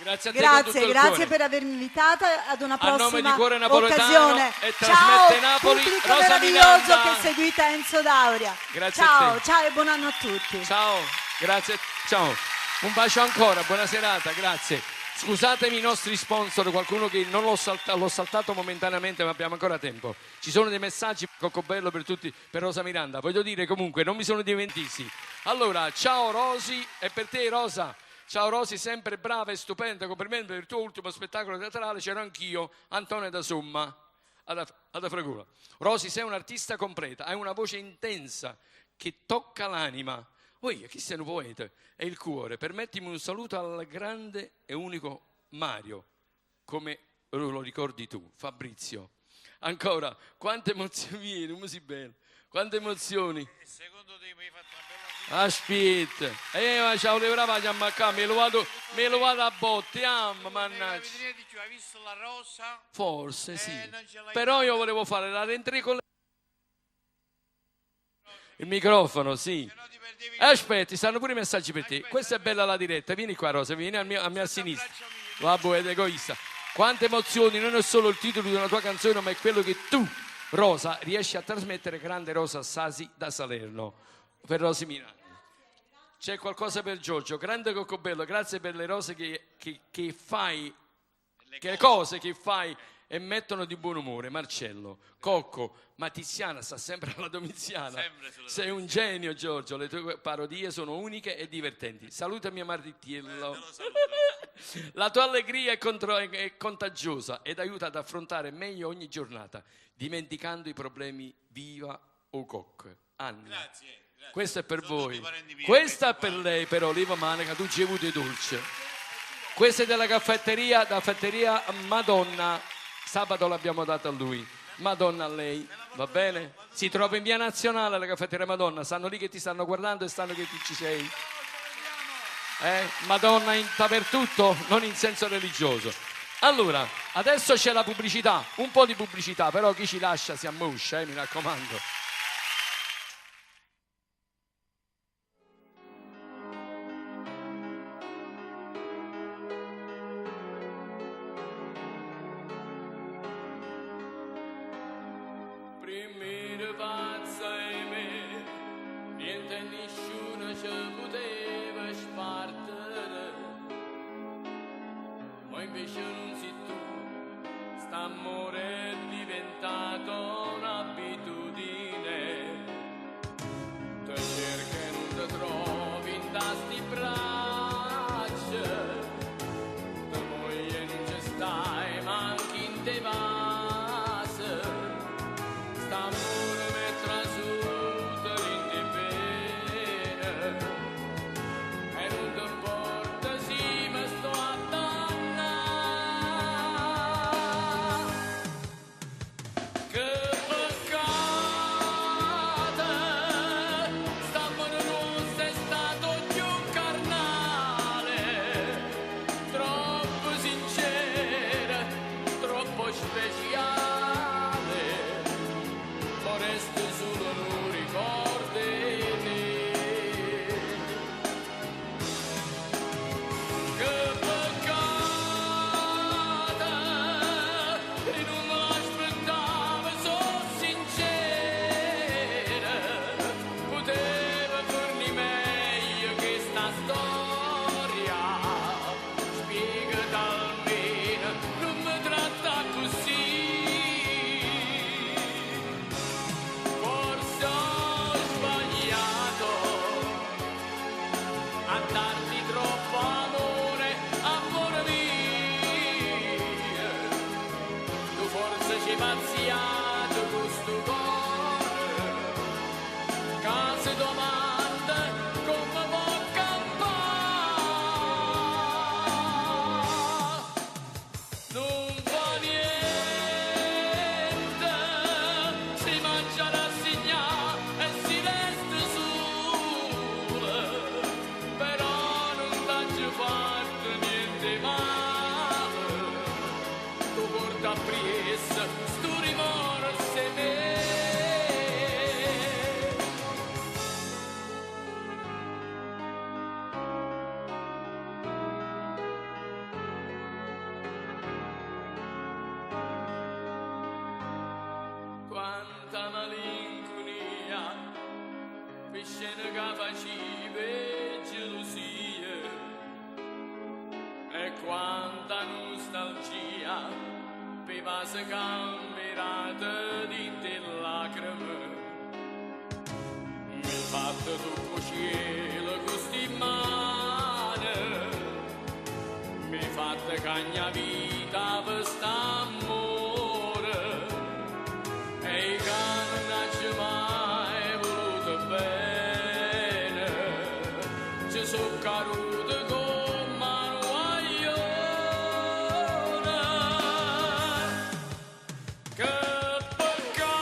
Grazie a te con Grazie, tutto il grazie cuore. per avermi invitata ad una A nome di prossima Cuore Napoletano occasione. e Ciao, trasmette Napoli, pubblico Rosa meraviglioso Miranda. che seguite Enzo D'Auria. Grazie a ciao, te. ciao e buon anno a tutti. Ciao, grazie, ciao. Un bacio ancora, buona serata, grazie. Scusatemi i nostri sponsor, qualcuno che non l'ho l'ho saltato momentaneamente, ma abbiamo ancora tempo. Ci sono dei messaggi, Coccobello per tutti, per Rosa Miranda. Voglio dire comunque, non mi sono dimentici. Allora, ciao Rosy, e per te Rosa. Ciao Rosy, sempre brava e stupenda, complimenti per il tuo ultimo spettacolo teatrale, c'ero anch'io, Antonio da Somma, ad Afragola. Rosy, sei un'artista completa, hai una voce intensa che tocca l'anima. Oi, chi sei un poeta? È il cuore. Permettimi un saluto al grande e unico Mario, come lo ricordi tu, Fabrizio. Ancora, quante emozioni, vieni, non si bene. Quante emozioni. Secondo te mi hai fatto una bella fine? Aspetta, ma ciao, le brava, chiama qua, me lo vado a botte, ah, mannaggia. Hai visto la rosa? Forse sì. Non ce l'hai Però io volevo fare la rentrée con il microfono, sì. Aspetti, stanno pure i messaggi per te. Questa è bella la diretta. Vieni qua, Rosa, vieni a mia sinistra. Vabbè, ed egoista. Quante emozioni, non è solo il titolo di una tua canzone, ma è quello che tu, Rosa, riesci a trasmettere. Grande Rosa Sasi da Salerno. Per Rosy Miranda. C'è qualcosa per Giorgio. Grande Coccobello, grazie per le rose che fai, che le cose che fai e mettono di buon umore. Marcello, Cocco, ma Tiziana sta sempre alla Domiziana. Sempre sulla Sei un genio, Giorgio, le tue parodie sono uniche e divertenti. Salutami a Martitiello. Te lo saluto. La tua allegria è contagiosa ed aiuta ad affrontare meglio ogni giornata, dimenticando i problemi. Viva o Cocco. Anna. Grazie, grazie. Questo è per Sono voi. tutti parenti miei, Questa è questi per qua. lei, però, Liva Manica, tu ci hai avuto i dolce. Questa è della caffetteria, da caffetteria Madonna. Sabato l'abbiamo data a lui, Madonna a lei, va bene? Si trova in via Nazionale la caffetteria Madonna, sanno lì che ti stanno guardando e sanno che tu ci sei. Madonna in dappertutto, non in senso religioso. Allora, adesso c'è la pubblicità, un po' di pubblicità, però chi ci lascia si ammoscia, mi raccomando. Primera pazza e me, niente e nessuno ci poteva spartire. Ma invece non sei tu, st'amore è diventato un'abitudine. Te cerchi e non te trovi in sti braccia, te moglie non ci stai, manchi in te vase. St'amore mi è trasuto in te pene e non ti importa se mi sto a dannare. Che peccato, st'amore nostro è stato più carnale, troppo sincero, troppo speciale. Ma resto solo un ricordo di te. Che peccato, e non me l'aspettavo, sono sincera. Poteva fornire meglio questa storia. Spiegati almeno, non mi tratta così. Forse ho sbagliato a darti troppo amore, amore mio. Tu forse ci pazziato con sto cuore, che si domanda come può campare. Non fa niente, si mangia rassegna e si resta sola, però non t'ha fatto niente male, tu porta appresso sto rimorso e me. Quanta malinconia, per scene che facevi gelosie, e quanta nostalgia, per vase cambiate di te lacrime. Mi fatto tutto cielo con sti mani, mi fatto cagna vita per st'amore. E i cani non ci mai voluto bene, ci sono caduti come un guaglione. Che peccato!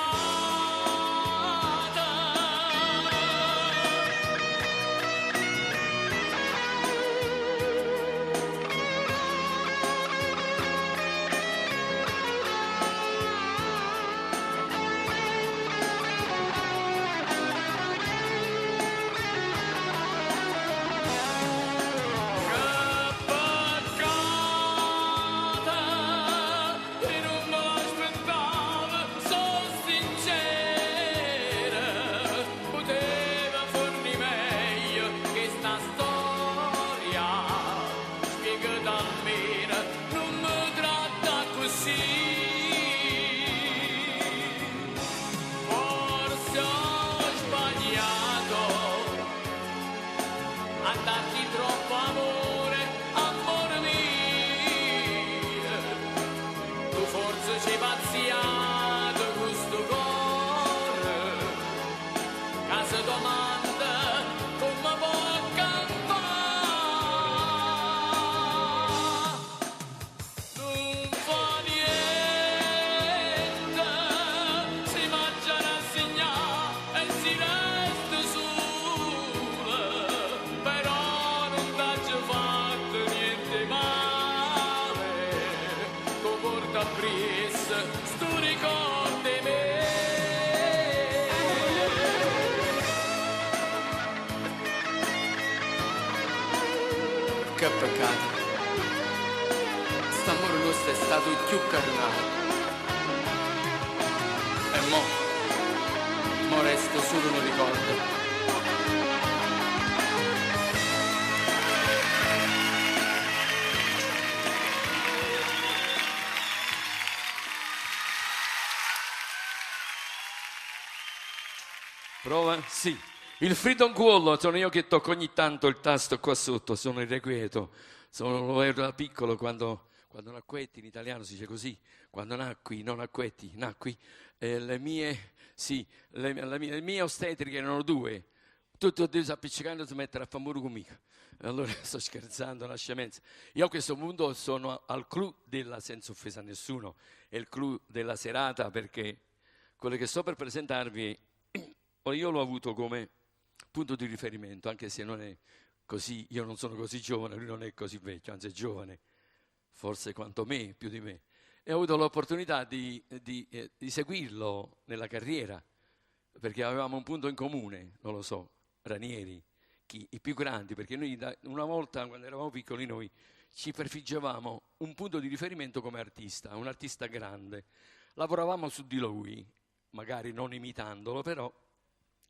così. Forse ho sbagliato a darti troppo amore, amore mio. Tu forse ci pazziato questo cuore, che si domanda come può campare. Non fa niente, si mangia rassegnare e si resta sola, però non t'ha fatto niente male, tu porta appresso sto ricordo di me. Che peccato. St'amore nostro è stato il più carnale. E mo, mo resta solo un ricordo. Prova? Sì. Il Freedom Cuollo, sono io che tocco ogni tanto il tasto qua sotto, sono irrequieto, sono, lo ero da piccolo quando, quando nacquetti, in italiano si dice così, quando nacqui, non nacquetti, nacqui, le mie, sì, le mie ostetriche erano due, tutte e due si appiccicando e si mettere a fare muro conmigo. Allora sto scherzando, una scemenza. Io a questo punto sono al clou della, senza offesa a nessuno, è il clou della serata, perché quello che sto per presentarvi io l'ho avuto come punto di riferimento, anche se non è così, io non sono così giovane, lui non è così vecchio, anzi è giovane, forse quanto me, più di me. E ho avuto l'opportunità di seguirlo nella carriera, perché avevamo un punto in comune, non lo so, Ranieri, chi, i più grandi, perché noi una volta, quando eravamo piccoli noi, ci prefiggevamo un punto di riferimento come artista, un artista grande. Lavoravamo su di lui, magari non imitandolo, però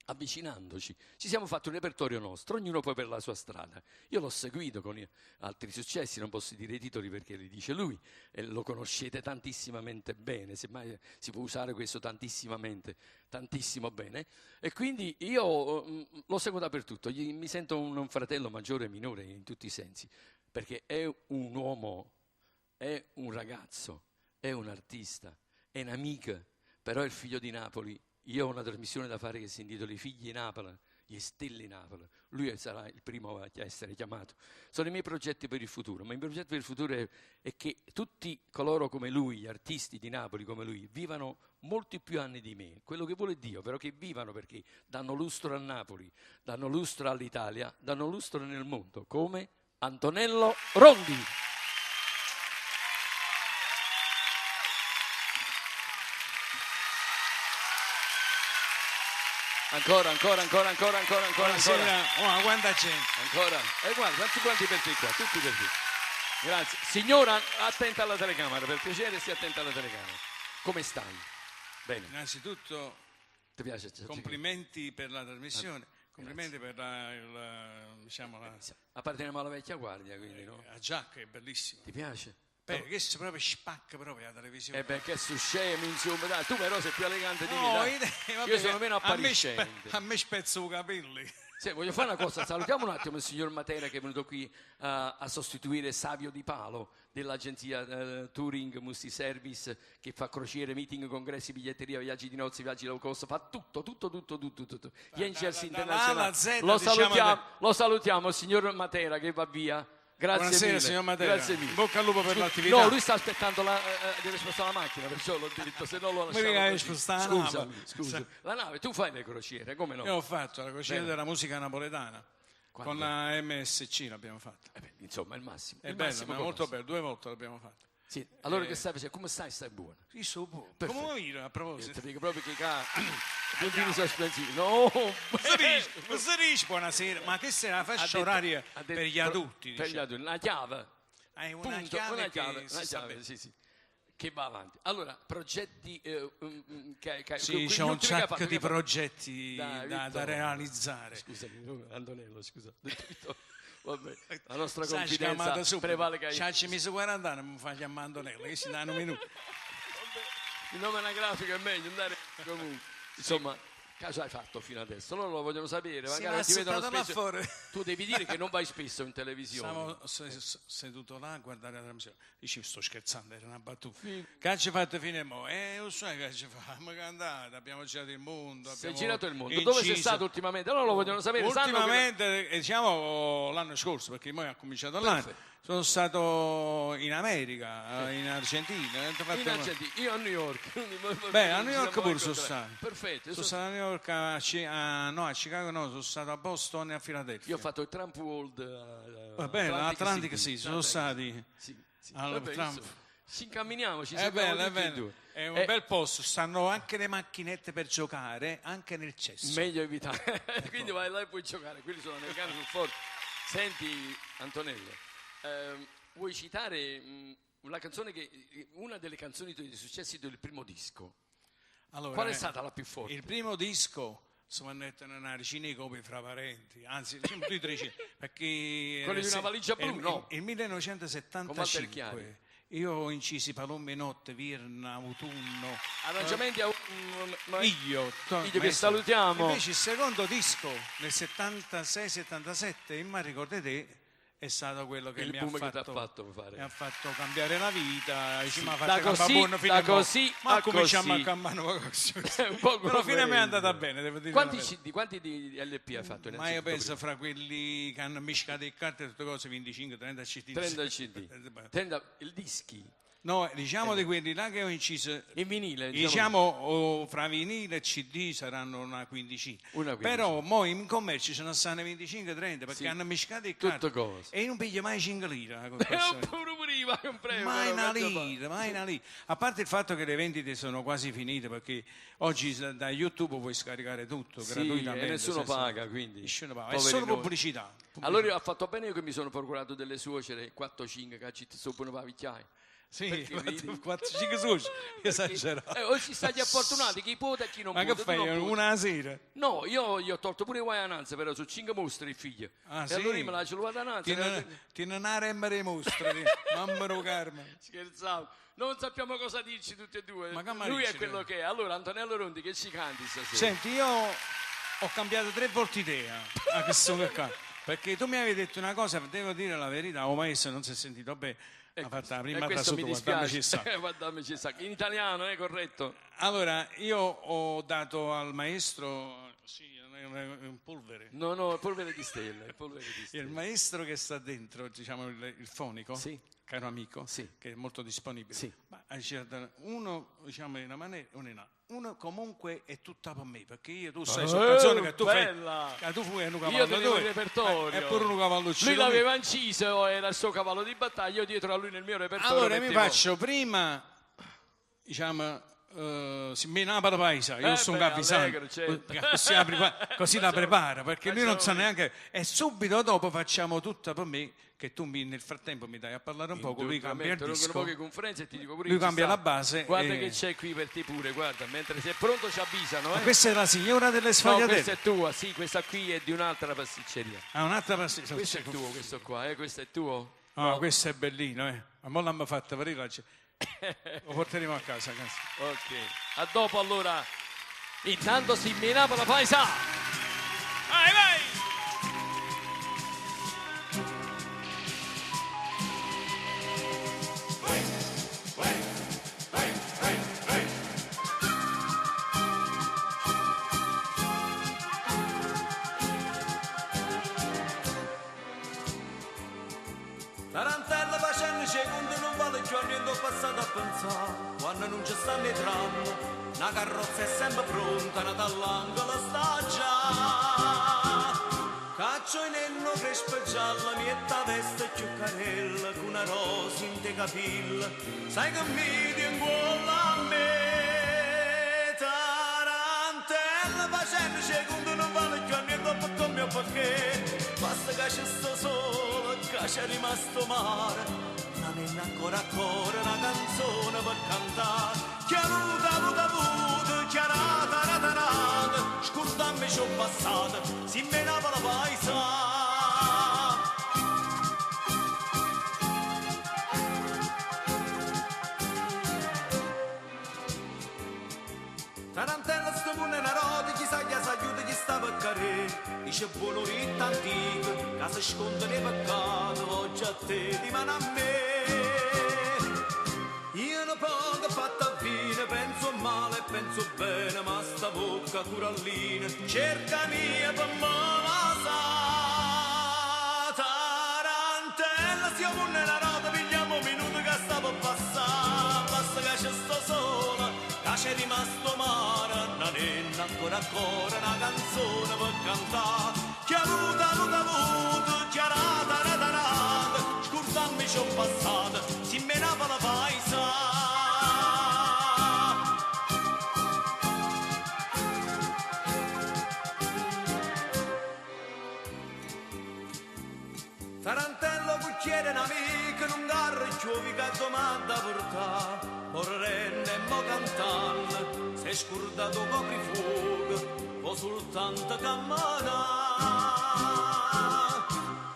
avvicinandoci. Ci siamo fatti un repertorio nostro, ognuno poi per la sua strada. Io l'ho seguito con altri successi, non posso dire i titoli perché li dice lui, e lo conoscete tantissimamente bene, semmai si può usare questo tantissimamente, tantissimo bene. E quindi io lo seguo dappertutto, mi sento un fratello maggiore e minore in tutti i sensi, perché è un uomo, è un ragazzo, è un artista, è un'amica, però è il figlio di Napoli. Io ho una trasmissione da fare che si intitola I figli di Napoli, gli stelle di Napoli. Lui sarà il primo a essere chiamato. Sono i miei progetti per il futuro, ma il mio progetto per il futuro è che tutti coloro come lui, gli artisti di Napoli come lui, vivano molti più anni di me, quello che vuole Dio, però che vivano, perché danno lustro a Napoli, danno lustro all'Italia, danno lustro nel mondo, come Antonello Rondi. Ancora, ancora, ancora, ancora, ancora, ancora, Buonasera. ancora. Oh, quanta gente. Ancora. E guarda, tutti quanti per te qua, tutti per te. Grazie. Signora, attenta alla telecamera, per piacere, stia attenta alla telecamera. Come stai? Bene. Innanzitutto, Ti piace? complimenti per la trasmissione, Ah, complimenti per la, il, diciamo, la Apparteniamo alla vecchia guardia, quindi, no? La giacca è bellissima. Ti piace? Beh, che si proprio spacca proprio la televisione. Eh beh, che succede, insomma, dai, tu però sei più elegante di me, No, dai. vabbè, Io sono meno a me appariscente. a me spezzo i capelli. Sì, voglio fare una cosa, salutiamo un attimo il signor Matera che è venuto qui a sostituire Savio Di Palo dell'agenzia Touring Multiservice, che fa crociere, meeting, congressi, biglietteria, viaggi di nozze, viaggi low cost, fa tutto, tutto, tutto, tutto, tutto. Da, Gli Angels da, International. dalla A alla Z, Lo diciamo che salutiamo, il signor Matera che va via. Grazie Buonasera, mille. signor Matera. Grazie mille. In bocca al lupo per Scusa, l'attività. No, lui sta aspettando deve spostare la macchina, perciò l'ho detto, se no lo Mi lasciamo dica che così. spostare la Scusami, nave. scusa. Sì. La nave, tu fai le crociere, come no? Io ho fatto la crociera Bene. della musica napoletana. Quando? Con la MSC l'abbiamo fatta. Eh beh, insomma, il massimo. È Il bello, massimo ma come molto massimo. bello, 2 volte l'abbiamo fatta. Sì, allora che stai facendo? Come stai? Stai buono? Sì, sto buono. Perfetto. Come viro, a proposito. Io ti dico proprio che puntini sospensivi. No! Si dice, si dice buonasera, ma che sarà la fascia Ha detto, oraria ha detto per gli adulti? Per gli diciamo. adulti, una chiave. Ah, è una Punto, chiave una che chiave, si una sta chiave, bene. sì, sì. Che va avanti. Allora, progetti, che, che, Sì, que-, c'è un gli ultimi che ha sacco fatto, di che ha fatto? progetti Dai, da Vittorio. realizzare. Scusami, no, Antonello, scusa. Ho detto Vittorio. Vabbè, la nostra Sai, confidenza chiamata subito. prevale che Ci ha messo 40 anni, mi fa chiamare Antonello, che si dà un minuto. Il nome anagrafico è meglio andare comunque. Insomma, cosa hai fatto fino adesso? Loro lo vogliono sapere, Sì, magari ma ti vedono settato là spesso. fuori. Tu devi dire che non vai spesso in televisione. Stavo seduto là a guardare la trasmissione. Dici, sto scherzando, era una battuta. Che ci hai fatto fino a mo'? Lo sai che ci fa? Ma che è andata, abbiamo girato il mondo. Sei abbiamo girato il mondo. Dove sei inciso. stato ultimamente? Loro lo vogliono sapere. sanno che- Ultimamente, diciamo l'anno scorso, perché poi ha cominciato l'anno, Perfetto. sono stato in America, in Argentina. ho fatto In Argentina, io a New York. Quindi Beh, a ci New York siamo pure sono incontrati. stato. Perfetto. Io, Sono sono- stato a New York, no, a Chicago no, sono stato a Boston e a Filadelfia. io ho fatto il Trump World. Va bene, Atlantic City, sono stati. Sì, sì. Allora, Vabbè, Trump. insomma, ci incamminiamo, ci È seguiamo bello, è tutti e bello. due. È un bel posto, stanno anche le macchinette per giocare, anche nel cesso. Meglio evitare. Quindi vai là e puoi giocare, quelli sono americani sul forte. Senti, Antonello, vuoi citare una canzone che una delle canzoni tue di successi del primo disco? Allora, Qual è stata la più forte? Il primo disco insomma, mettono una decina di copie fra parenti, anzi, diciamo due o tre decine, perché Quello di una valigia blu, il, no? Il Con Walter Chiari. 1975 io ho incisi Palombe Notte, Virna, Autunno. Arrangiamenti a Io, Io che maestro. salutiamo. Invece il secondo disco nel 76-77, in Ma ricordi te, è stato quello che Il mi ha boom che fatto, t'ha fatto fare. mi ha fatto cambiare la vita, Sì, ci mi ha da fatto così- buono fino da a mo. così ma a cominciamo così. a campare così. Un po' Però fino a me è andata come- bene, devo dire. Quanti la verità. CD, quanti di LP hai fatto? Ma io innanzitutto penso prima? fra quelli che hanno mischiato le carte e tutte cose, 25, 30 CD. 30 CD. 30 il dischi. No, diciamo di quelli là che ho inciso In vinile, diciamo, oh, fra vinile e CD saranno una quindicina. Una quindicina. Però mo in commercio ce ne stanno 25-30 perché Sì. hanno mischiato il Tutto carte. cosa. E non piglia mai 5 lire. con È questo. un pure prima, un premio. Mai però, una mezzo pa- lira, mai una lira. A parte il fatto che le vendite sono quasi finite perché oggi da YouTube puoi scaricare tutto Sì, gratuitamente. e nessuno senza- paga, quindi. Nessuno paga, è Poveri solo noi. pubblicità. Allora io ho fatto bene io che mi sono procurato delle suocere 4-5 che ci sono pa vecchiaia. Sì, Perché vedi? 4-5 suoceri, esagerato. O ci sta gli affortunati, chi può e chi non Ma può. che tu non fai? puoi. Una sera? No, io gli ho tolto pure i guai a Nanza, però su 5 mostri il figlio. Ah, e sì? allora io me la ce l'ho da Nanza. Tiene una remma dei mostri, mamma do Carmen. Scherzavo. Non sappiamo cosa dirci tutti e due. Ma che Lui è dici, quello che è. Allora, Antonello Rondi, che ci canti stasera? Senti, io ho cambiato 3 volte idea a questo qua. Perché tu mi avevi detto una cosa, devo dire la verità, o maestro non si è sentito bene. Ha fatto la E prima questo mi trasuto, guardarmi ci dispiace. sta. Guardarmi ci sta. In italiano, è corretto? Allora, io ho dato al maestro, sì, è un polvere. No, no, è polvere di stelle. è polvere di stelle. Il maestro che sta dentro, diciamo il fonico, Sì. caro amico, Sì. che è molto disponibile, Sì. ma uno diciamo in una maniera, uno in un'altra. Uno comunque è tutta per me, perché io tu sai, sono canzoni che tu bella. fai, che tu fai un Io cavallo tenevo tu, il repertorio. È pure un cavalluccio. Lui l'aveva inciso, era il suo cavallo di battaglia, io dietro a lui nel mio repertorio. Allora mi mettevo- faccio prima, diciamo, si me Napoli paesa, io Eh sono beh, avvisato, allegro, certo. così, la così la prepara, perché lui non sa facciamo- neanche, e subito dopo facciamo tutta per me, che tu nel frattempo mi dai a parlare un poco, lui cambia il Indubbiamente, disco. poche conferenze e ti dico pure Lui chi ci cambia sta. la base Guarda e- che c'è qui per te pure, guarda, mentre sei pronto ci avvisano, Ma eh. questa è la signora delle No, sfogliatelle. questa è tua, sì, questa qui è di un'altra pasticceria. Ah, un'altra pasticceria. Questo è tuo, questo qua, questo è tuo. Ah, questo è bellino, eh. Ma mo l'hanno fatta per il Lo porteremo a casa, cazzo. Ok. A dopo allora. Intanto si menava la paesa. Vai, vai! Tarantella facendo secondo non vale più a niente ho passato a pensare Quando non ci stanno i tram Una carrozza è sempre pronta, nata all'angolo sta già Caccio in enno crespa gialla, mietta veste più carella Con una rosa in te capilla Sai che mi di in a me Tarantella facendo secondo non vale più a niente ho come o perché Basta che c'è sto solo, che c'è rimasto mare Una nenna ancora ancora, una canzone per cantare Chiaruta, avuta, avuta, chiarata, ratarata Scordammi c'ho passato, si menava la paesa. Dice buono ritto antico, che si sconde nei peccati, oggi a te rimane a me. Io non poco fatta fine, penso male e penso bene, ma sta bocca corallina cerca mia per me la sa. Tarantella, siamo nella rota, pigliamo un minuto che sta per passare, basta che c'è sto sola, che c'è rimasto mare, una nenna ancora ancora una canzone per cantare. Chi ha avuto, avuto, avuto, chi ha rata, rata, rata, scordammi c'ho passato, si me la fa la paisa. Tarantello cucchiere un amico, non garro giovi che domanda portà, morrenne e mo cantando, se scordato coprifuoco, può soltanto camminare.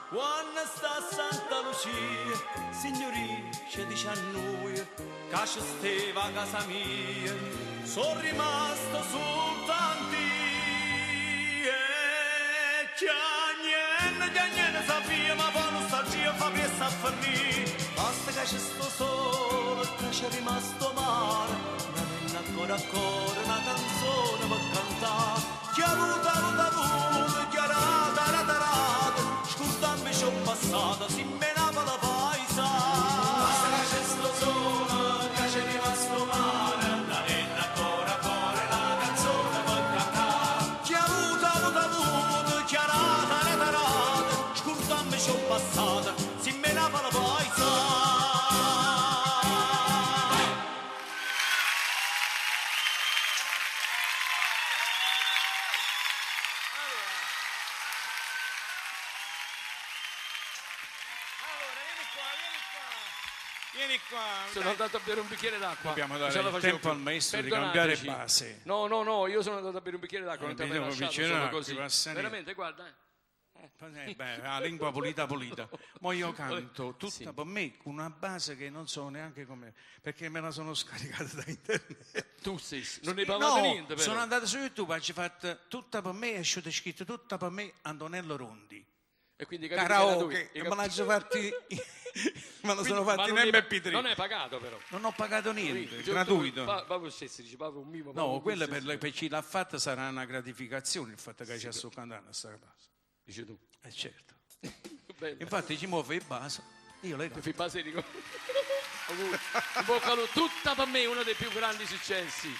Quando sta a Santa Lucia, signorina, ci dice a noi, che ci steva a casa mia, sono rimasto soltanto io. E chiagnendo, chiagnendo sapia, ma poi nostalgia fa presto a finire. Basta che ci sto solo, che c'è rimasto male, una nenna ancora ancora una canzone per cantare. Chi ha avuto, avuto, avuto, chi ha rata, rata, rata, scordammi c'ho passato, si me la fa la paisa. Basta che ci sto solo, che c'è rimasto male, una nenna ancora ancora una canzone per cantare. Chi ha avuto, avuto, avuto, chi ha rata, rata, rata, scordammi c'ho passato, si me la fa la paisa. Vieni qua. Sono dai. andato a bere un bicchiere d'acqua. Dobbiamo dare Ce la il facevo tempo più. al maestro di cambiare Perdonateci. base. No, no, no, io sono andato a bere un bicchiere d'acqua, non ti avrei Vediamo un lasciato bicchiere solo d'acqua, così. passa niente. Veramente, guarda. Beh, la lingua pulita pulita. Mo io canto tutta Sì. per me con una base che non so neanche come, perché me la sono scaricata da internet. Tu stesso, non ne pagato No, niente però. sono andato su YouTube, ci fatto tutta per me, è uscito scritto tutta per me Antonello Rondi. E quindi capito che era lui. Karaoke, e me l'ha fatti me la sono Quindi- ma fatti in non hai- MP3. Non hai pagato però. Non ho pagato niente, Sì, gratuito. Proprio stesso, dice, proprio un mimo. No, proprio quello stesso. per chi l'ha fatta sarà una gratificazione il fatto che ci sto cantando sta base. Dici tu. Certo. Bello. Infatti ci muove il basso, io le Ti fai base di Auguri. In bocca al lupo. Tutta per me uno dei più grandi successi.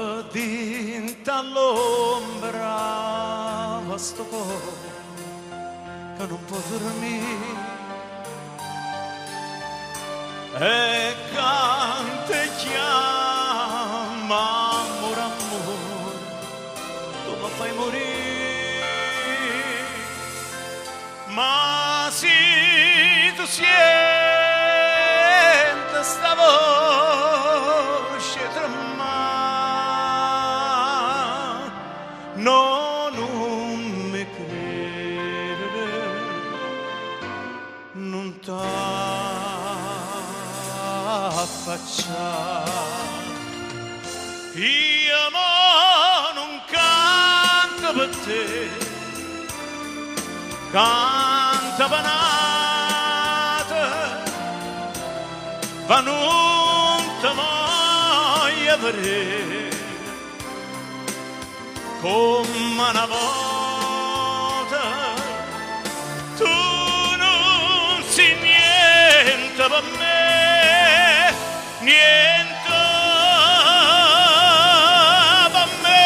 Padinta all'ombra sto cuore che non può dormire e canta e chiama amore amore tu mi fai morire ma se tu senti sta voce tremare no, non mi credere, non t'affacciare. Io mo non canto per te, canta per nata, ma non te voglio vedere come una volta tu non sei niente per me, niente per me.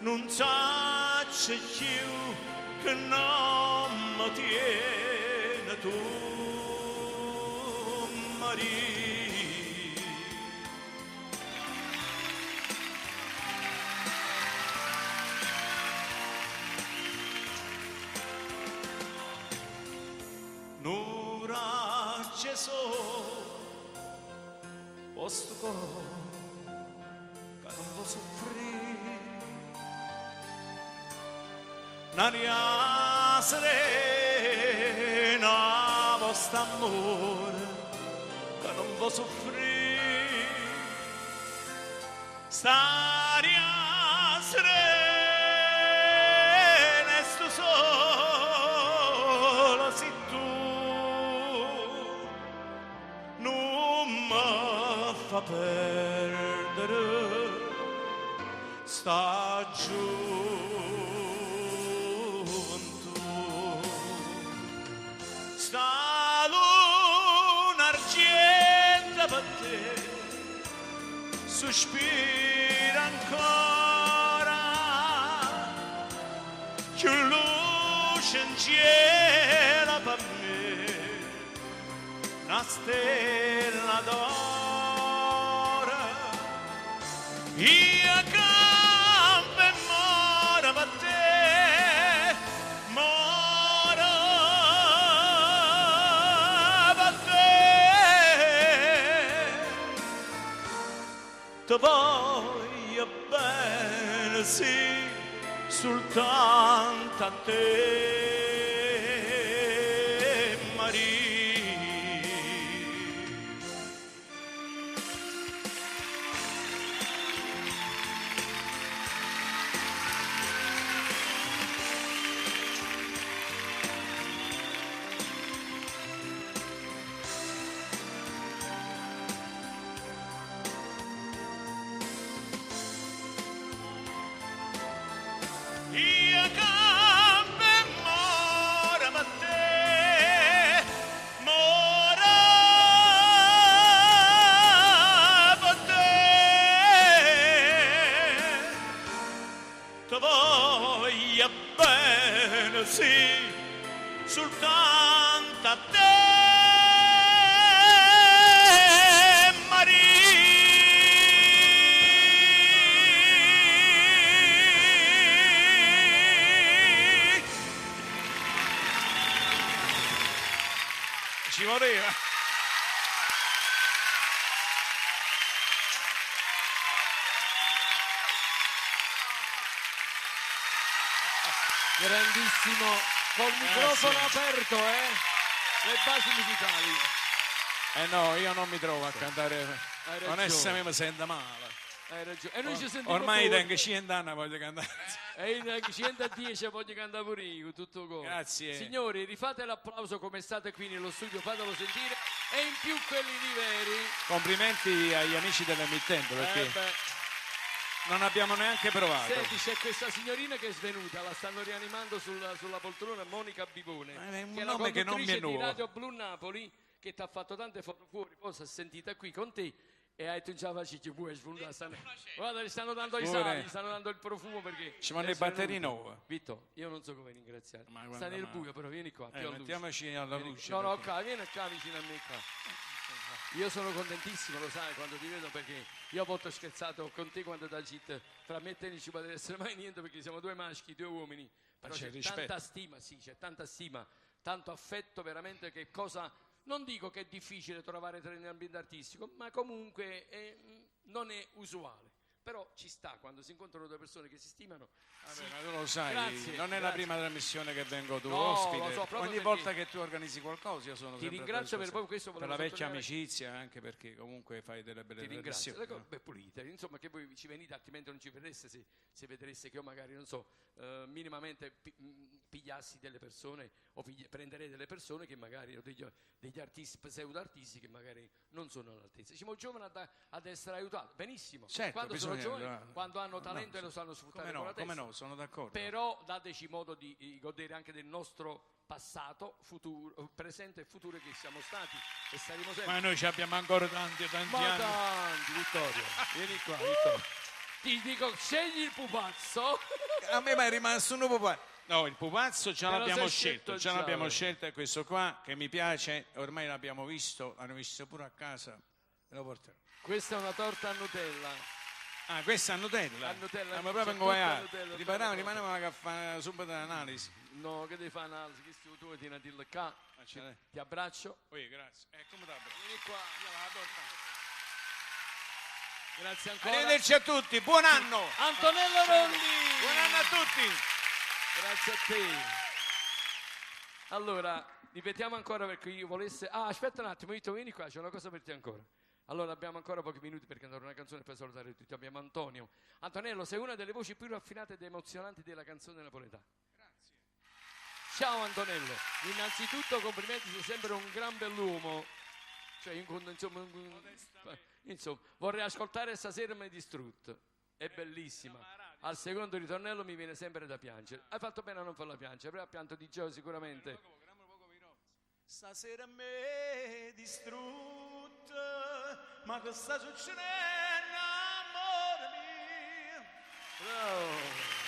Non saccio più che non mi tiene tu, Maria. sole, posto cuore che non vuoi soffrire. Un'aria serena, vostro amore che non vuoi soffrire. St'aria serena e sto solo sei tu non mi fa perdere sta gioventù sta luna argenta per te sospira ancora più luce in cielo per me una stella d'oro io campo e muoro per te muoro per te ti voglio bene sì soltanto a te Maria Io campo e muoro per te, muoro per te. Ti voglio bene, sì, soltanto a te, Maria. Ci voleva. Grandissimo, col microfono aperto, eh? Le basi musicali. Eh no, io non mi trovo a cantare. Hai ragione. Onestamente mi sento male. Hai ragione. E noi ci sentiamo Ormai pure. tengo 100 anni voglio cantare. E io tengo 110 voglio cantare pure io, con tutto cuore. Grazie. Signori, rifate l'applauso come state qui nello studio, fatelo sentire. E in più quelli di veri. Complimenti agli amici dell'emittente perché Eh beh. non abbiamo neanche provato. Senti, c'è questa signorina che è svenuta, la stanno rianimando sulla poltrona, Monica Bivone, è un che è la nome che non mi è conduttrice di nuovo. Radio Blu Napoli, che ti ha fatto tante foto fuori, poi si è sentita qui con te e ha detto non ce la faccio più, è svenuta. Guarda, gli stanno dando i Pure. sali, gli stanno dando il profumo perché... Ci vanno è i batteri svenuta. nuovi. Vitto, io non so come ringraziare. Ma guarda, Sta nel ma- buio, però vieni qua, più alla luce. mettiamoci alla Vieni luce, No, no, perché- qua, vieni qua vicino a me qua. Io sono contentissimo, lo sai, quando ti vedo, perché io a volte ho scherzato con te quando da git, fra me e te non ci potrebbe essere mai niente perché siamo due maschi, due uomini, però c'è c'è il rispetto. tanta stima, sì, c'è tanta stima, tanto affetto veramente che cosa, non dico che è difficile trovare nell'ambiente artistico, ma comunque non è usuale. Però ci sta quando si incontrano due persone che si stimano. Vabbè, sì. ma tu lo sai, Grazie, non è la grazie. prima trasmissione che vengo tu No, ospite. lo so, proprio Ogni perché volta che tu organizzi qualcosa io sono Ti sempre a tua ringrazio per disposizione. proprio questo, Per volevo la vecchia sottolineare. amicizia, anche perché comunque fai delle belle Ti ringrazio, trasmissioni. Le cose, beh, pulite, insomma che voi ci venite, altrimenti non ci vedreste se vedreste che io magari, non so, minimamente pigliassi delle persone o prenderei delle persone che magari, o degli artisti, pseudo artisti che magari non sono all'altezza. Siamo giovani ad essere aiutati, benissimo, Certo, quando sono bisogna giovani, aiutare. quando hanno No, talento e sì. lo sanno sfruttare Come con no, la come testa. no, sono d'accordo. Però dateci modo di godere anche del nostro passato, futuro, presente e futuro che siamo stati e saremo sempre. Ma noi ci abbiamo ancora tanti, tanti Ma anni. tanti, Vittorio. Vieni qua, Vittorio. Ti dico, scegli il pupazzo. A me mi è rimasto un pupazzo. No, il pupazzo già Te lo l'abbiamo sei scelto, scelto già già, l'abbiamo vero. scelto, è questo qua che mi piace, ormai l'abbiamo visto, l'hanno visto pure a casa, me lo porterò. Questa è una torta a Nutella. Ah, questa è Nutella. A Nutella, Siamo proprio c'è tutta inguaiati. Nutella, Ripariamo, tutta rimaniamo a fare subito l'analisi. No, che devi fare analisi? Che tu tieni a dirlo qua. c'è. Ti abbraccio. Oi, grazie. Come t'abbraccio? Vieni qua. Grazie ancora. Arrivederci a tutti, buon anno! Antonello Rondi! Buon anno a tutti! Grazie a te. Allora, ripetiamo ancora per chi volesse. Ah, aspetta un attimo, Vito, vieni qua, c'è una cosa per te ancora. Allora, abbiamo ancora pochi minuti per cantare una canzone e per salutare tutti. Abbiamo Antonio. Antonello, sei una delle voci più raffinate ed emozionanti della canzone napoletana. Grazie. Ciao Antonello, innanzitutto complimenti, sei sempre un gran bell'uomo. Cioè, insomma, insomma, vorrei ascoltare stasera mi hai distrutto. È bellissima. Al secondo ritornello mi viene sempre da piangere. Hai fatto bene a non farla piangere, però ha pianto di gioia sicuramente. Stasera me distrutta, ma che sta succedendo, amore mio? Bravo.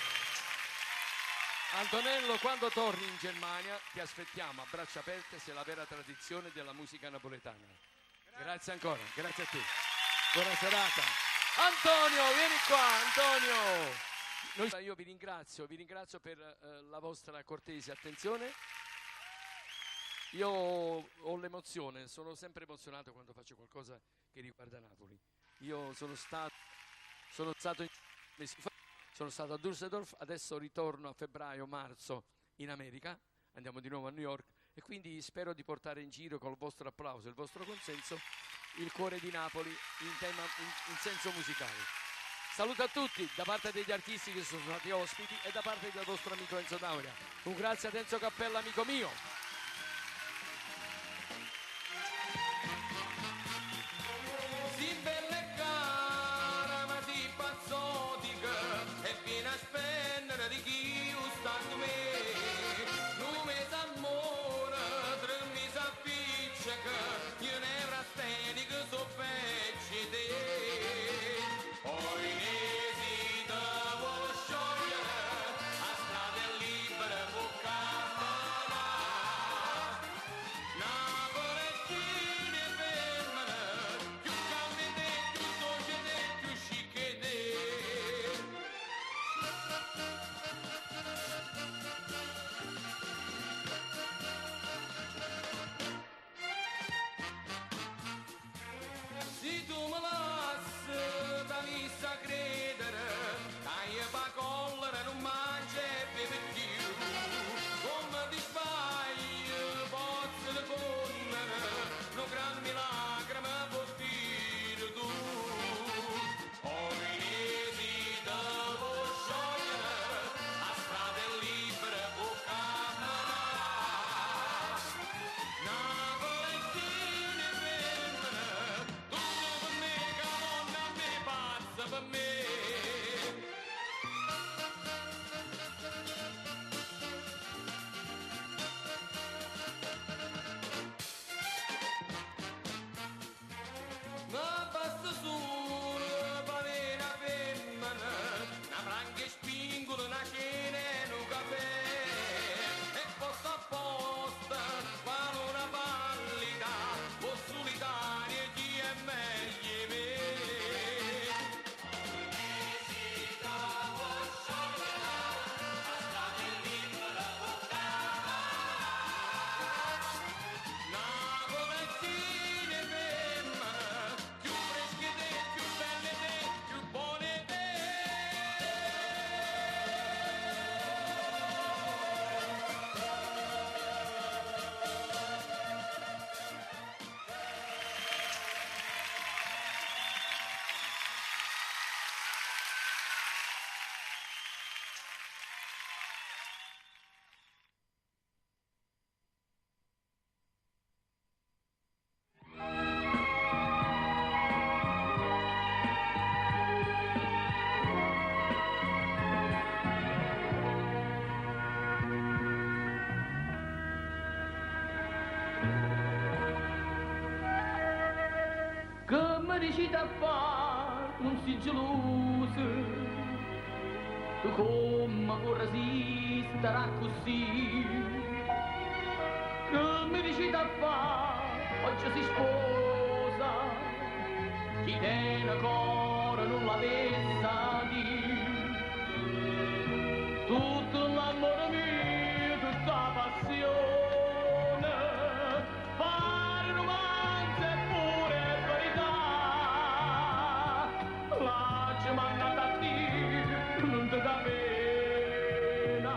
Antonello, quando torni in Germania ti aspettiamo a braccia aperte, se è la vera tradizione della musica napoletana. Grazie ancora, grazie a te. Buona serata. Antonio, vieni qua, Antonio. Io vi ringrazio per la vostra cortese attenzione. Io ho l'emozione, sono sempre emozionato quando faccio qualcosa che riguarda Napoli. Io sono stato mesi fa, sono stato a Düsseldorf, adesso ritorno a febbraio, marzo in America, andiamo di nuovo a New York e quindi spero di portare in giro col vostro applauso e il vostro consenso il cuore di Napoli in senso musicale. Saluto a tutti da parte degli artisti che sono stati ospiti e da parte del vostro amico Enzo D'Auria. Un grazie ad Enzo Cappella, amico mio. Si bella e cara, ma si pazzotica e viene a spendere di chi sta con me. Non mi s'amore, tre mi s'appiccica, io nevrastenico so pecci te. Poi ne si devo sciogliere, a strada è libera può camminare. Napolettine femmine, più cammine, più dolce, più chic te. Se tu mi lasci, t'avessi a credere, che io pa collera non mangio e bevo più. Come ti sbaglio, posso rifondere, non grammi lacrime puoi dire tu. Poi ne si devo sciogliere, la strada è libera, può camminare. Napolettine femmine, tutto per me, che donna me pazza per me. Ma basta solo per avere una femmina, una branca e spingola, una cena e un caffè. E posto a posto, quale una pallida, o solitaria chi è meglio di me. Napolettine femmine, più fresche te, più belle te, più buone te. Che mi riuscite a fare, non si geloso, tu come può resistere a così? Che mi riuscite a fare, oggi si sposa, chi tiene cuore core non l'avesse dire. Tutto l'amore mio, tutta la passione, fare romanzo e pure verità. La ci mandata a dire, non ti dà pena,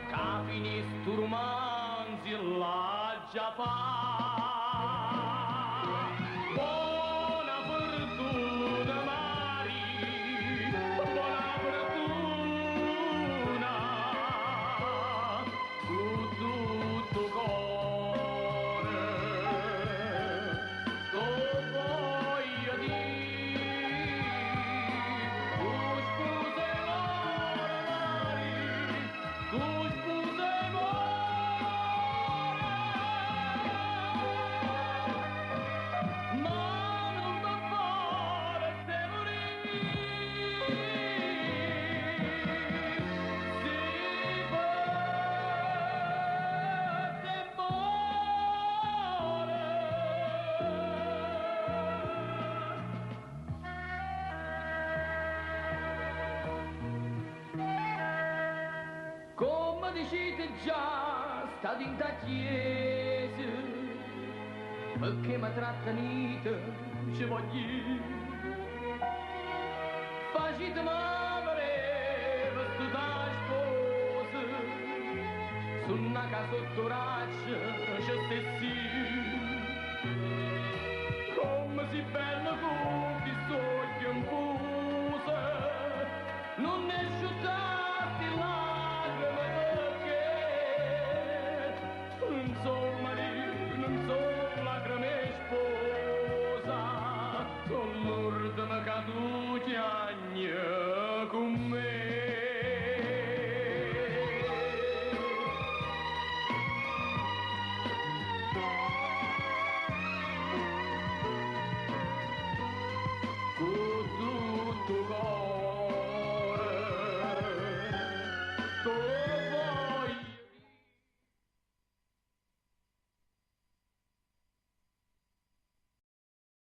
che finisco romanzo la già fa. Buona fortuna Mari, buona fortuna, con tutto cuore, tu voglio dire, tu spuse Mari, tu spuse Ma non mi pare se Come dicete già, state in ta chiesa, perché mi trattenete, ci voglio dire. Facite muovere vestita sposa, su una casa sotto braccio ci stessi.